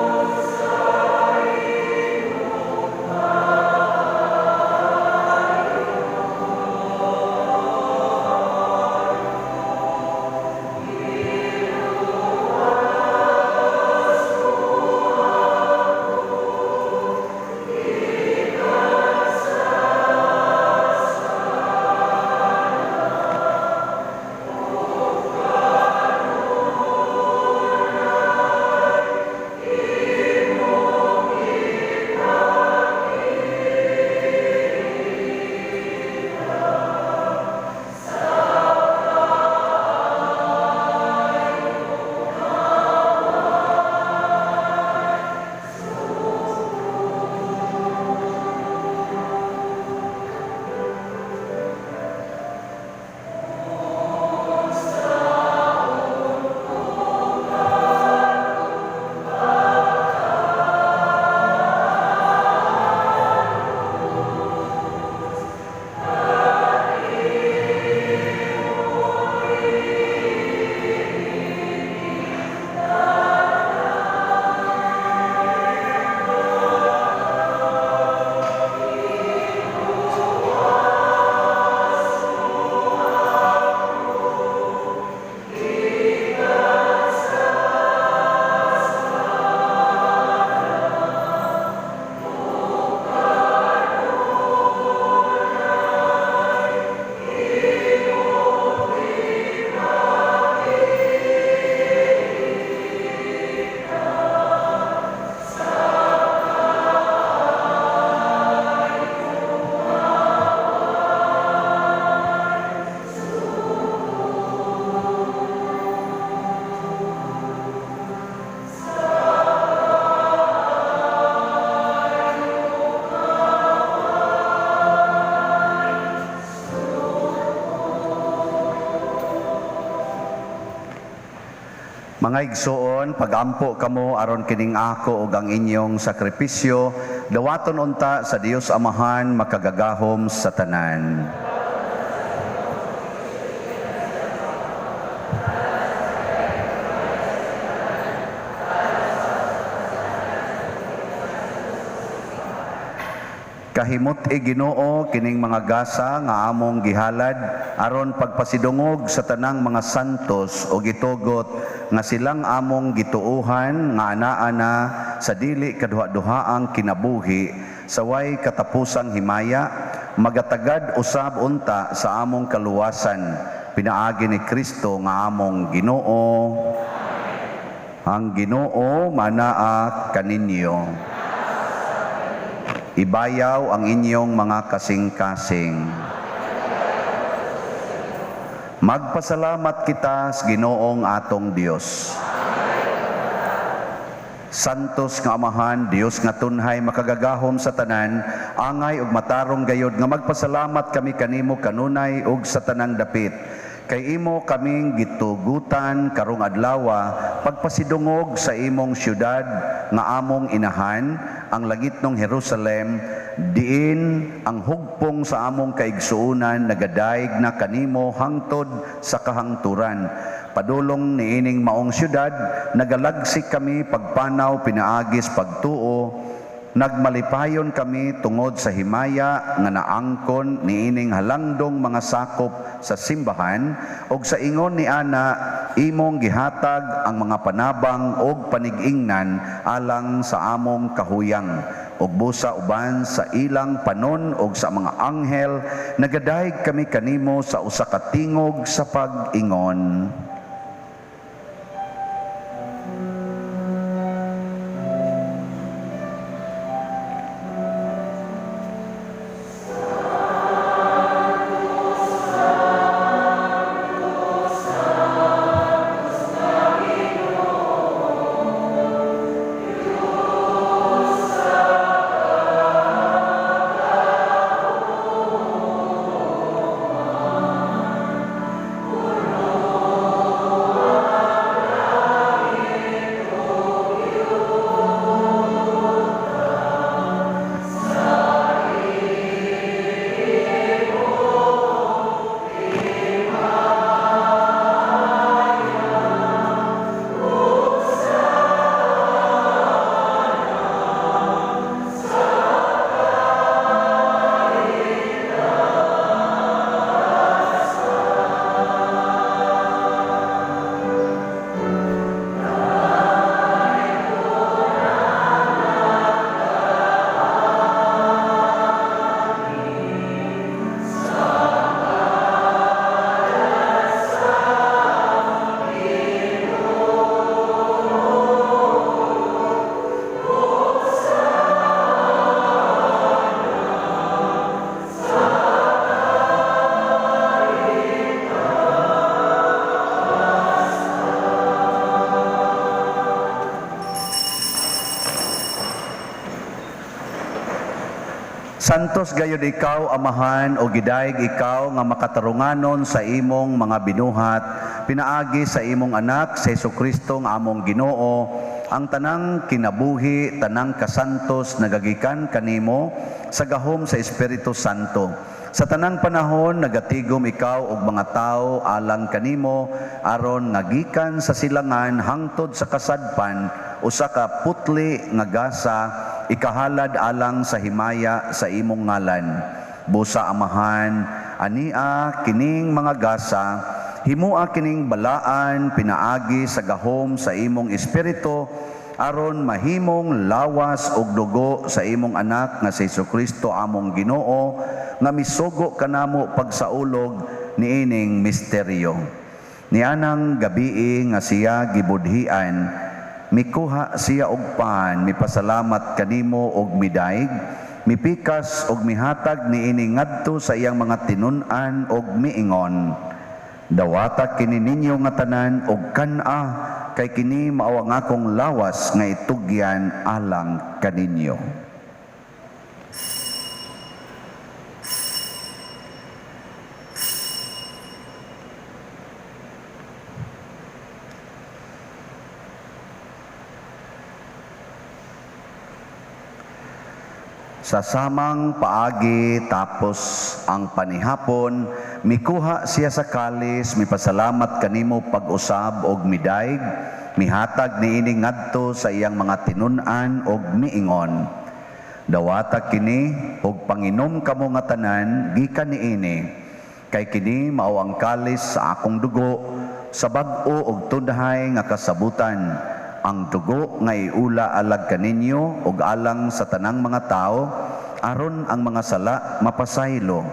Mga igsoon, pagampo kamo aron kining ako ug ang inyong sakripisyo, dawaton unta sa Dios Amahan makagagahom sa tanan. Kahimot e Ginoo kining mga gasa nga among gihalad aron pagpasidungog sa tanang mga santos o gitugot nga silang among gituohan nga anaa-ana sa dili kaduha-duhaang kinabuhi sa way katapusang himaya, magatagad usab unta sa among kaluwasan pinaagi ni Kristo nga among Ginoo. Ang Ginoo manaa kaninyo. Ibayaw ang inyong mga kasing-kasing. Magpasalamat kita sa Ginoong atong Dios. Santos nga Amahan, Dios nga tunhay makagagahom sa tanan, angay ug matarong gayod nga magpasalamat kami kanimo kanunay ug sa tanang dapit. Kay imo kaming gitugutan karong adlawa pagpasidungog sa imong syudad nga among inahan, ang langitnong Jerusalem, diin ang hugpong sa among kaigsuonan nagadayeg na kanimo hangtod sa kahangturan. Padulong niining maong syudad, nagalagsik kami pagpanaw pinaagis pagtuo, nagmalipayon kami tungod sa himaya nga naangkon niining halangdong mga sakop sa simbahan, ug sa ingon ni ana imong gihatag ang mga panabang og panigingnan alang sa among kahuyang, ug busa uban sa ilang panon og sa mga anghel nagadayeg kami kanimo sa usa ka tingog sa pag-ingon. Santos gayud ikaw, Amahan, o gidayeg ikaw nga makatarunganon sa imong mga binuhat, pinaagi sa imong anak, sa Hesukristo nga among Ginoo, ang tanang kinabuhi, tanang kasantos nagagikan kanimo sa gahom sa Espiritu Santo. Sa tanang panahon nagatigom ikaw og mga tawo alang kanimo aron ngagikan sa silangan hangtod sa kasadpan usa ka putli nga gasa ikahalad alang sa himaya sa imong ngalan. Busa Amahan, ania kining mga gasa, himua kining balaan pinaagi sa gahom sa imong espiritu aron mahimong lawas ug dugo sa imong anak nga si Hesukristo among Ginoo nga misugo kanamo pagsaulog niining misteryo. Nianang gabii nga siya gibudhian, mikuha siya og pan, mipasalamat kanimo og midayeg, mipikas og mihatag niini ngadto sa iyang mga tinun-an og miingon, dawata kini ninyo nga tanan og kan-a, kay kini mao ang akong lawas nga itugyan alang kaninyo. Sa samang paagi tapos ang panihapon, mikuha siya sa kalis, mipasalamat kanimo pag-usab og midayg, mihatag niini ngadto sa iyang mga tinun-an og miingon. Dawata kini og panginom kamo nga tanan gikan niini, kay kini mao ang kalis sa akong dugo sa bag-o og tunhay nga kasabutan, ang dugo nga iula alag kaninyo ug alang sa tanang mga tawo aron ang mga sala mapasaylo.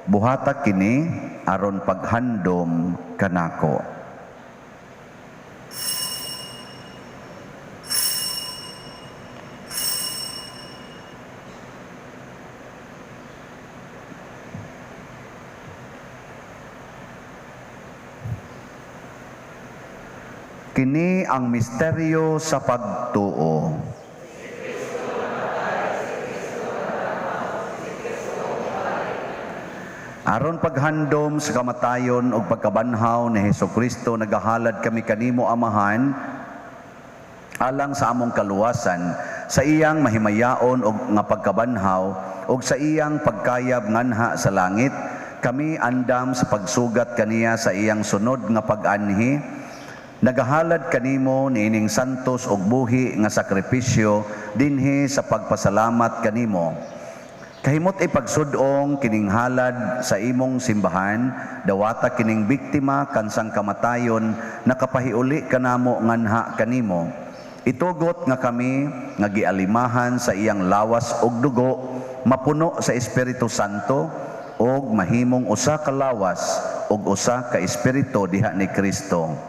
Buhata kini aron paghandom kanako. Kini ang misteryo sa pagtuo. Aron paghandom sa kamatayon ug pagkabanhaw ni Hesukristo, nagahalad kami kanimo, Amahan, alang sa among kaluwasan, sa iyang mahimayaon og nga pagkabanhaw ug sa iyang pagkayab nganha sa langit. Kami andam sa pagsugat kaniya sa iyang sunod nga pag-anhi. Nagahalad kanimo niining santos ug buhi nga sakripisyo dinhi sa pagpasalamat kanimo. Kahimot ipagsud-ong kining halad sa imong simbahan, dawata kining biktima kansang kamatayon nakapahiuli kanamo nganha kanimo. Itugot nga kami nga gialimahan sa iyang lawas ug dugo, mapuno sa Espiritu Santo ug mahimong usa ka lawas ug usa ka espiritu diha ni Kristo.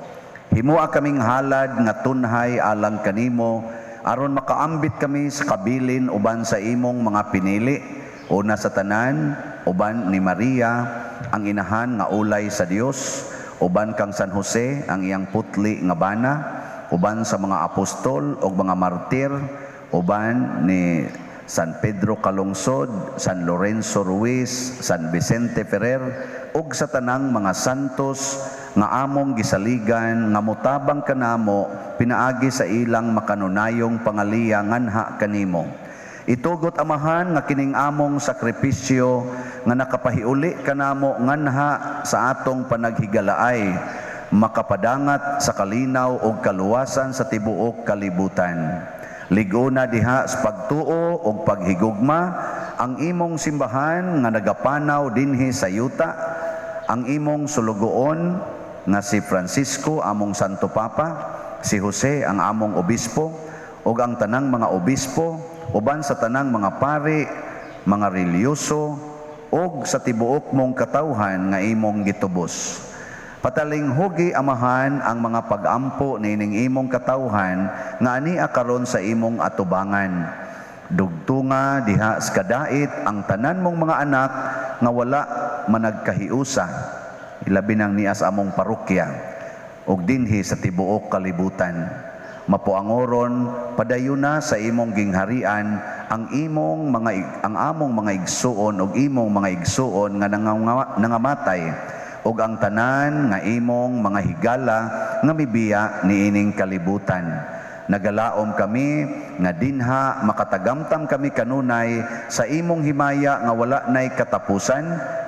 Himoa kaming halad nga tunhay alang kanimo aron makaambit kami sa kabilin uban sa imong mga pinili, una sa tanan uban ni Maria ang inahan nga ulay sa Dios, uban kang San Jose ang iyang putli nga bana, uban sa mga apostol ug mga martir, uban ni San Pedro Calungsod, San Lorenzo Ruiz, San Vicente Ferrer, ug sa tanang mga santos nga among gisaligan nga motabang kanamo pinaagi sa ilang makanunayong pangaliya nganha kanimo. Itugot, Amahan, nga kining among sakripisyo nga nakapahiuli kanamo nganha sa atong panaghigalaay makapadangat sa kalinaw ug kaluwasan sa tibuok kalibutan. Lig-ona diha sa pagtuo ug paghigugma ang imong simbahan nga nagapanaw dinhi sa yuta, ang imong sulugoon nga si Francisco among Santo Papa, si Jose ang among obispo, ug ang tanang mga obispo, uban sa tanang mga pari, mga relihiyoso, ug sa tibuok mong katawhan nga imong gitubos. Patalinghugi, Amahan, ang mga pag-ampo niining imong katawhan nga ania karon sa imong atubangan. Dugtunga diha sa kadait ang tanan mong mga anak nga wala managkahiusa, ilabi nang niya sa among parokya ug dinhi sa tibuok kalibutan. Mapuangoron padayuna sa imong gingharian ang imong mga ang among mga igsuon ug imong mga igsuon nga nangamatay, ug ang tanan nga imong mga higala nga mibiya niining kalibutan. Nagalaom kami nga dinha makatagamtam kami kanunay sa imong himaya nga wala nay katapusan,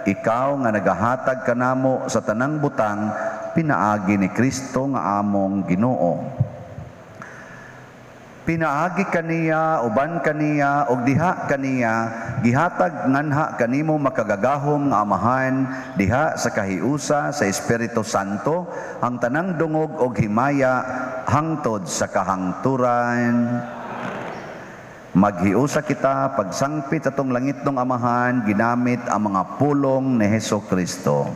ikaw nga nagahatag kanamo sa tanang butang pinaagi ni Kristo nga among Ginoo. Pinaagi kaniya, uban kaniya, ug diha kaniya, gihatag nganha kanimo makagagahom nga Amahan, diha sa kahiusa sa Espiritu Santo, ang tanang dungog og himaya hangtod sa kahangturan. Maghiusa kita pagsangpit atong langitnong Amahan, ginamit ang mga pulong ni Heso Kristo.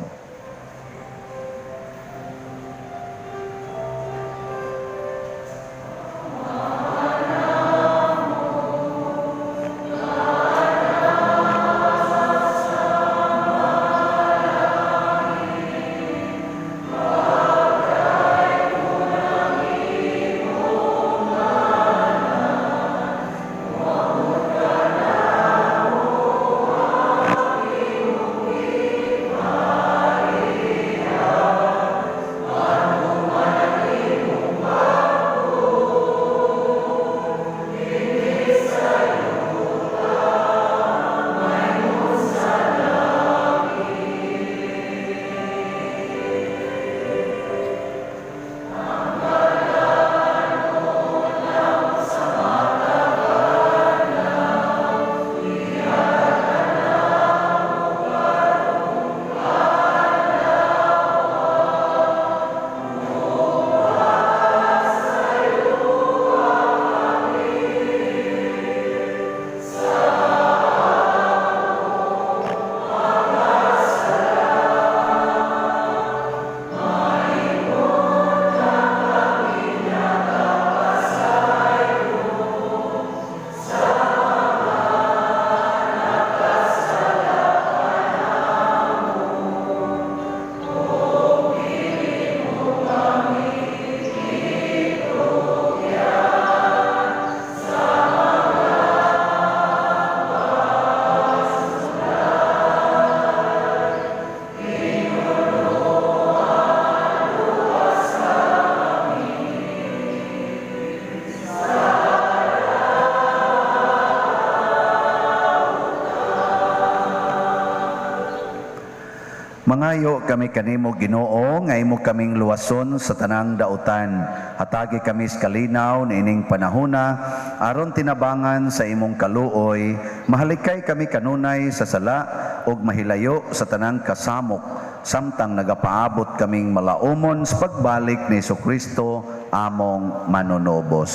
Mangayo kami kanimo, Ginoo, nga imo kaming luwason sa tanang dautan. Hatagi kami sa kalinaw niining panahona aron tinabangan sa imong kaluoy, mahalikay kami kanunay sa sala ug mahilayo sa tanang kasamok samtang nagapaabot kaming malaumon sa pagbalik ni Kristo among manunubos.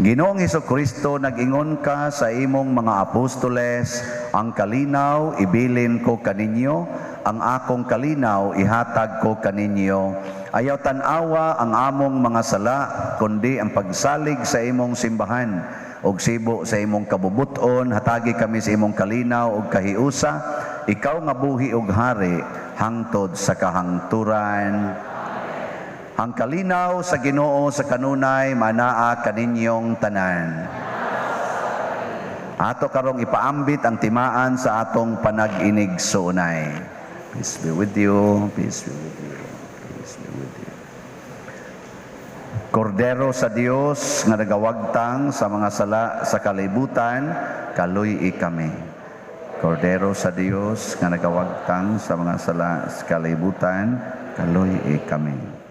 Ginoong Kristo, nag-ingon ka sa imong mga apostoles, ang kalinaw ibilin ko kaninyo, ang akong kalinaw ihatag ko kaninyo. Ayaw tan-awa ang among mga sala, kundi ang pagsalig sa imong simbahan. Og sibo sa imong kabubuton, hatagi kami sa imong kalinaw og kahiusa, ikaw nga buhi og hari, hangtod sa kahangturan. Ang kalinaw sa Ginoo sa kanunay manaa kaninyong tanan. Ato karong ipaambit ang timaan sa atong panag-inig suunay. Peace be with you, peace be with you, peace be with you. Kordero sa Dios nga nagawagtang sa mga sala sa kalibutan, kaluy-i kami. Kordero sa Dios nga nagawagtang sa mga sala sa kalibutan, kaluy-i kami.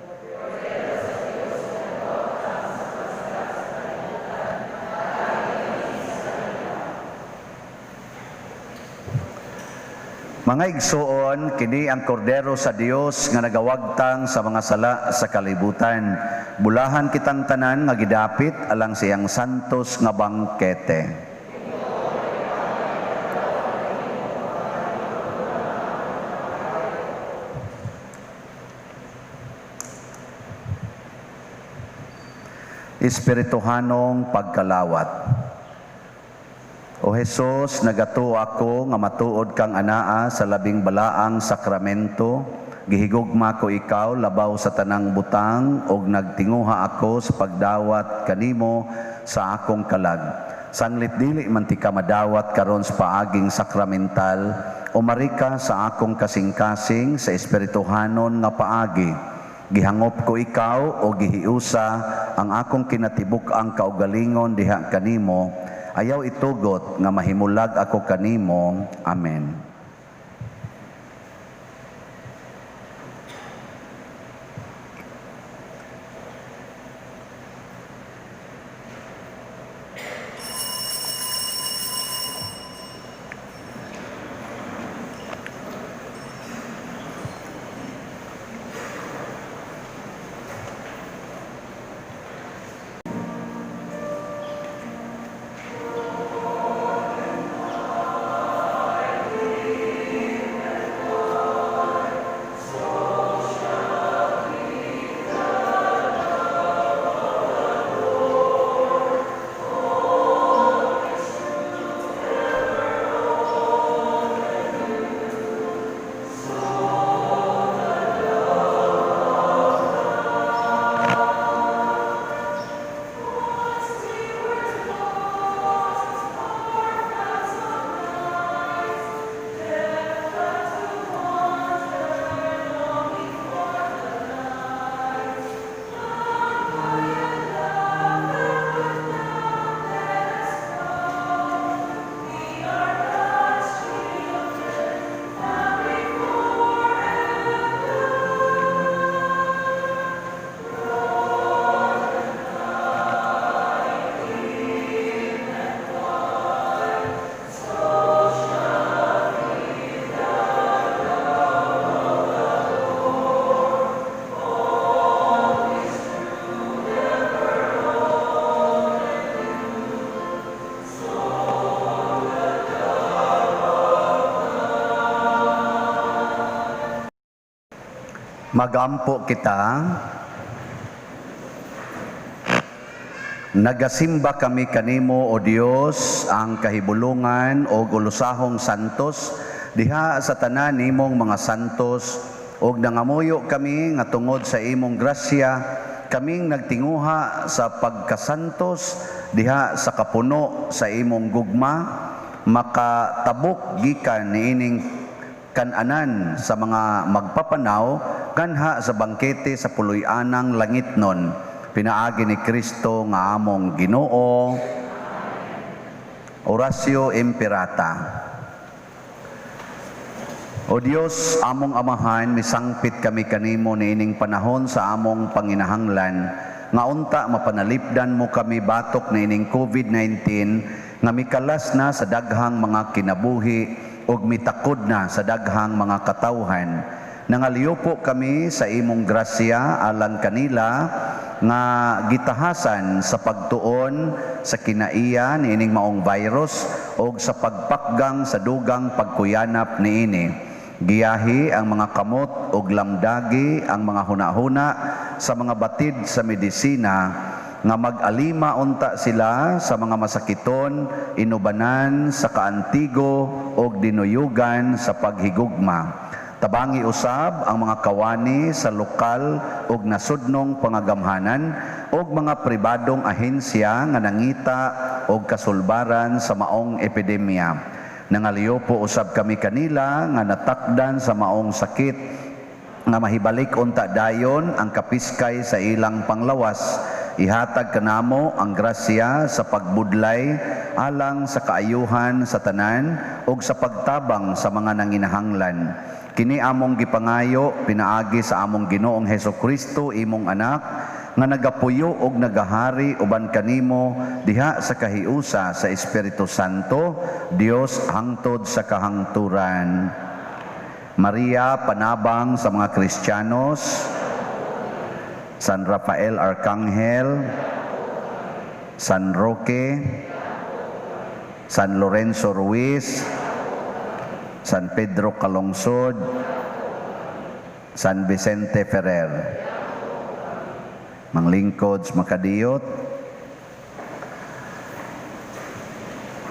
Mga igsuon, kini ang kordero sa Dios nga nagawagtang sa mga sala sa kalibutan. Bulahan kitang tanan nga gidapit alang siyang santos nga bangkete. Espirituhanong pagkalawat. O Jesus, nagatuo ako nga matuod kang anaa sa labing balaang sakramento. Gihigugma ko ikaw labaw sa tanang butang og nagtinguha ako sa pagdawat kanimo sa akong kalag. Sanglit dili man ti ka madawat karon sa paaging sakramental, umari ka sa akong kasing-kasing sa espirituhanon nga paagi. Gihangop ko ikaw o gihiusa ang akong kinatibuk-ang kaugalingon diha kanimo. Ayaw itugot nga mahimulag ako kanimo. Amen. Magampo kita. Nagasimba kami kanimo, O Dios, ang kahibulungan o ulusahong santos diha sa tanan nimong mga santos, og nangamuyo kami nga tungod sa imong grasya kaming nagtinguha sa pagkasantos diha sa kapuno sa imong gugma, makatabok gikan niining kananan sa mga magpapanaw kanha sa bangkete sa puloy-anang langitnon, pinaagi ni Kristo nga among Ginoo. Oratio Imperata. O Dios, among Amahan, misangpit kami kanimo niining panahon sa among panginahanglan, nga unta mapanalipdan mo kami batok niining COVID-19 nga mikalas na sa daghang mga kinabuhi ug mitakod na sa daghang mga katawhan. Nangaliupo kami sa imong grasya alang kanila nga gitahasan sa pagtuon sa kinaiya niining maong virus ug sa pagpakgang sa dugang pagkuyanap niini. Giyahi ang mga kamot ug lamdagi ang mga hunahuna sa mga batid sa medisina nga mag-alima unta sila sa mga masakiton, inubanan sa kaantigo ug dinuyugan sa paghigugma. Tabangi usab ang mga kawani sa lokal ug nasudnong pangagamhanan ug mga pribadong ahensya nga nangita og kasulbaran sa maong epidemya. Nangaliyo po usab kami kanila nga natakdan sa maong sakit nga mahibalik unta dayon ang kapiskay sa ilang panglawas. Ihatag kanamo ang grasya sa pagbudlay alang sa kaayuhan sa tanan ug sa pagtabang sa mga nanginahanglan. Kini among gipangayo pinaagi sa among Ginoong Hesus Kristo, imong anak, nga nagapuyo og nagahari uban kanimo diha sa kahiusa sa Espiritu Santo, Dios hangtod sa kahangturan. Maria, panabang sa mga Kristiyanos, San Rafael Arcangel, San Roque, San Lorenzo Ruiz, San Pedro Calungsod, San Vicente Ferrer. Manglingkod sa makadiyot.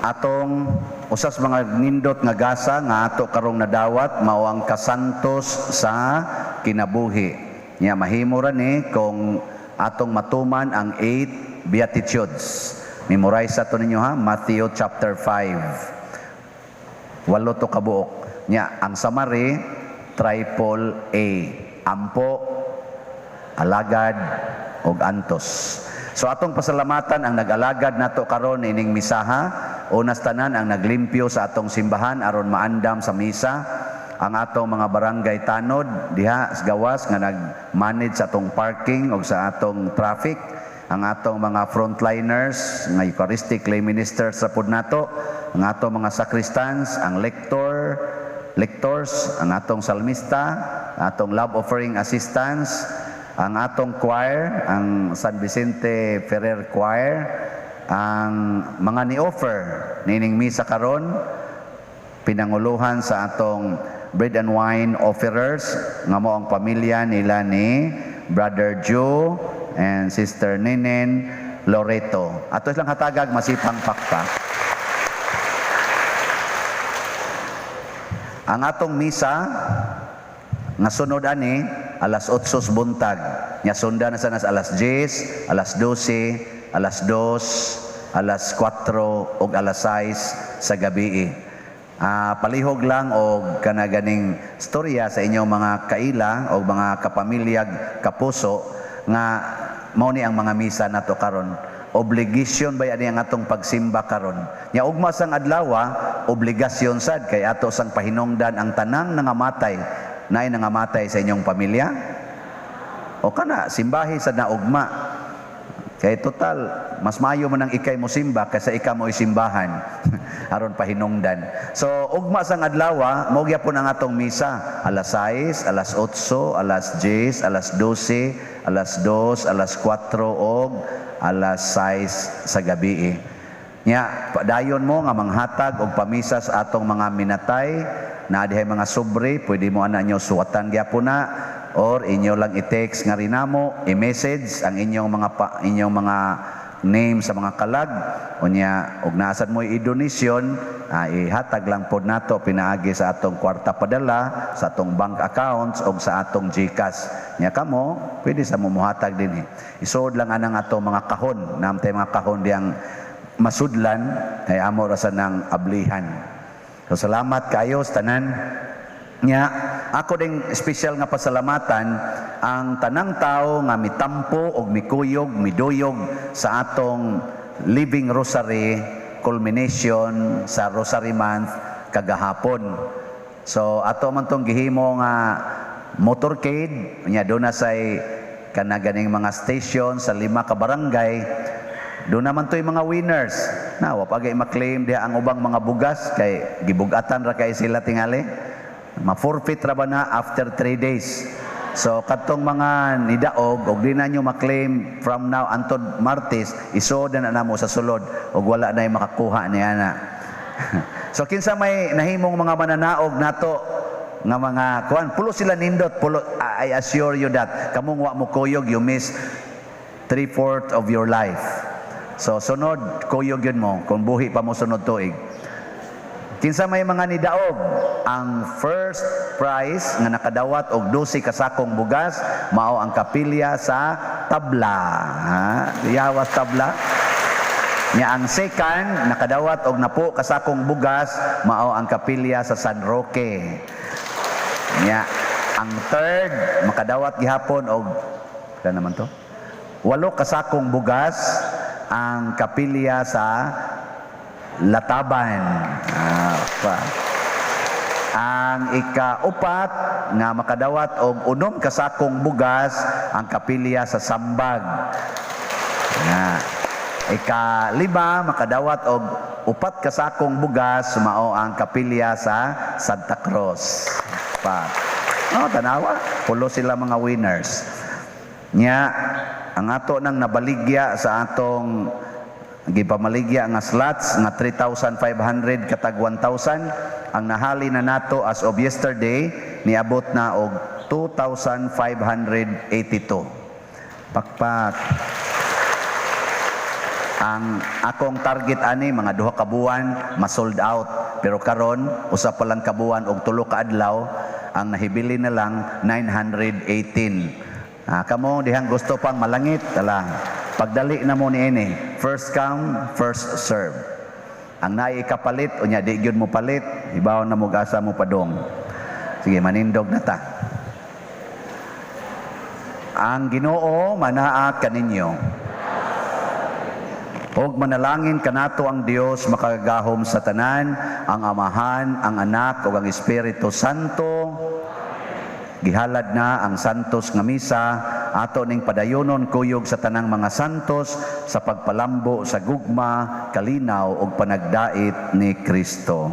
Atong usas mga nindot nga gasa nga ato karong nadawat mao ang kasantos sa kinabuhi. Nya mahimo ra ni kung atong matuman ang 8 beatitudes. Memorize ato ninyo ha, Matthew chapter 5. 8 to kabuok. Nya ang summary triple A. Ampo, alagad og antos. So atong pasalamatan ang nag-alagad nato karon ining misaha. Unas tanan ang naglimpyo sa atong simbahan aron maandam sa misa. Ang atong mga barangay tanod diha sa gawas nga nag-manage sa atong parking og sa atong traffic. Ang atong mga frontliners nga Eucharistic lay ministers sa pud nato, ang atong mga sacristans, ang lectors, ang atong salmista, atong love offering assistants, ang atong choir, ang San Vicente Ferrer Choir, ang mga ni-offer nining misa karon, pinanguluhan sa atong bread and wine offerers nga mo ang pamilya nila ni Brother Joe and Sister Nenen Loreto. Ato silang hatagag masipang pakpak. Ang atong misa nga sunod ani alas 8 buntag. Nya sundan na sana sa alas 10, alas 12, alas 2, alas 4 ug alas 6 sa gabi. Palihog lang og kanaganing storya sa inyong mga kaila o mga kapamilyag kapuso nga mao ni ang mga misa nato karon. Obligation ba ani ang atong pagsimba karon? Nya ugma sang adlaw, obligasyon sad kay ato sang pahinungdan ang tanang nangamatay. Naay nangamatay sa inyong pamilya? O kana simbahi sad na ugma. Kay total mas maayo man ang ikay mo simba kaysa ikaw mo isimbahan aron pahinungdan. So ugma sang adlaw, mao gyapon ang atong misa alas 6, alas 8, alas 10, alas 12, alas 2, alas 4 og alas 6 sa gabi. Nya padayon mo nga manghatag og pamisa sa atong mga minatay. Naa dihay mga sobre, pwede mo ana nyo suwatan gyapon na or inyo lang i-text nga rinamo, i-message ang inyong mga inyong mga name sa mga kalag. Unya og naasad mo i-donation, ihatag lang pod nato pinaagi sa atong kwarta padala, sa atong bank accounts og sa atong GCash. Nya kamo pwede sa mumuhatag dinhi. Isuod lang anang atong mga kahon, namtay mga kahon diyang masudlan kay amo ra sa nang ablihan. So salamat kayo sa tanan. Nya ako ding espesyal nga pasalamatan ang tanang tao nga mitampo og mikuyog, miduyog sa atong Living Rosary culmination sa Rosary Month kagahapon. So ato man tong gihimo nga motorcade nya, doon na say kana ganing mga station sa lima ka barangay. Doon naman to'y mga winners. Na, wa pa gay ma-claim diha ang ubang mga bugas kay gibugatan ra kay sila tingali. Ma-forfeit ra ba na after 3 days. So kadtong mga nidaog og di na nyo ma-claim from now antod Martes, isuod na namo sa sulod og wala na makakuha niya na. So kinsa may nahimong mga mananaog nato nga mga kuan, pulo sila nindot, pulo. I assure you that kamong wa mo kuyog, you miss three-fourth of your life. So sunod kuyog yun mo kung buhi pa mo sunod tuig. Kinsa may mga nidaog? Ang first prize nga nakadawat og 12 kasakong bugas mao ang kapilya sa Tabla. Ha? Yawas Tabla. Nya ang second nakadawat og 10 kasakong bugas mao ang kapilya sa San Roque. Nya ang third makadawat gihapon og pila naman to? 8 kasakong bugas ang kapilya sa Lataban. Ah, pa. Ang ikaupat nga makadawat og 6 kasakong bugas ang kapilya sa Sambag. Nga. Ikalima makadawat og 4 kasakong bugas mao ang kapilya sa Santa Cruz. Pa. No, tanawa, pulo sila mga winners. Nya ang ato nang nabaligya sa atong gipamaligya nga slots nga 3,500 katag 1,000, ang nahali na nato as of yesterday niabot na og 2,582. Pakpak. Ang akong target ani mga 2 ka buwan ma-sold out, pero karon usa pa lang ka buwan og 3 ka adlaw, ang nahibili na lang 918. Ah, kamo dihang gusto pang malangit tala, pagdali na mo niini, first come, first serve. Ang naay kapalit unya di gyud mo palit, hibaw na mo gasa mo padong. Sige, manindog na ta. Ang Ginoo manaa kaninyo. Og manalangin kanato ang Dios makagagahom sa tanan, ang Amahan, ang Anak ug ang Espiritu Santo. Gihalad na ang santos nga misa, ato ning padayonon kuyog sa tanang mga santos sa pagpalambo sa gugma, kalinaw ug panagdait ni Kristo.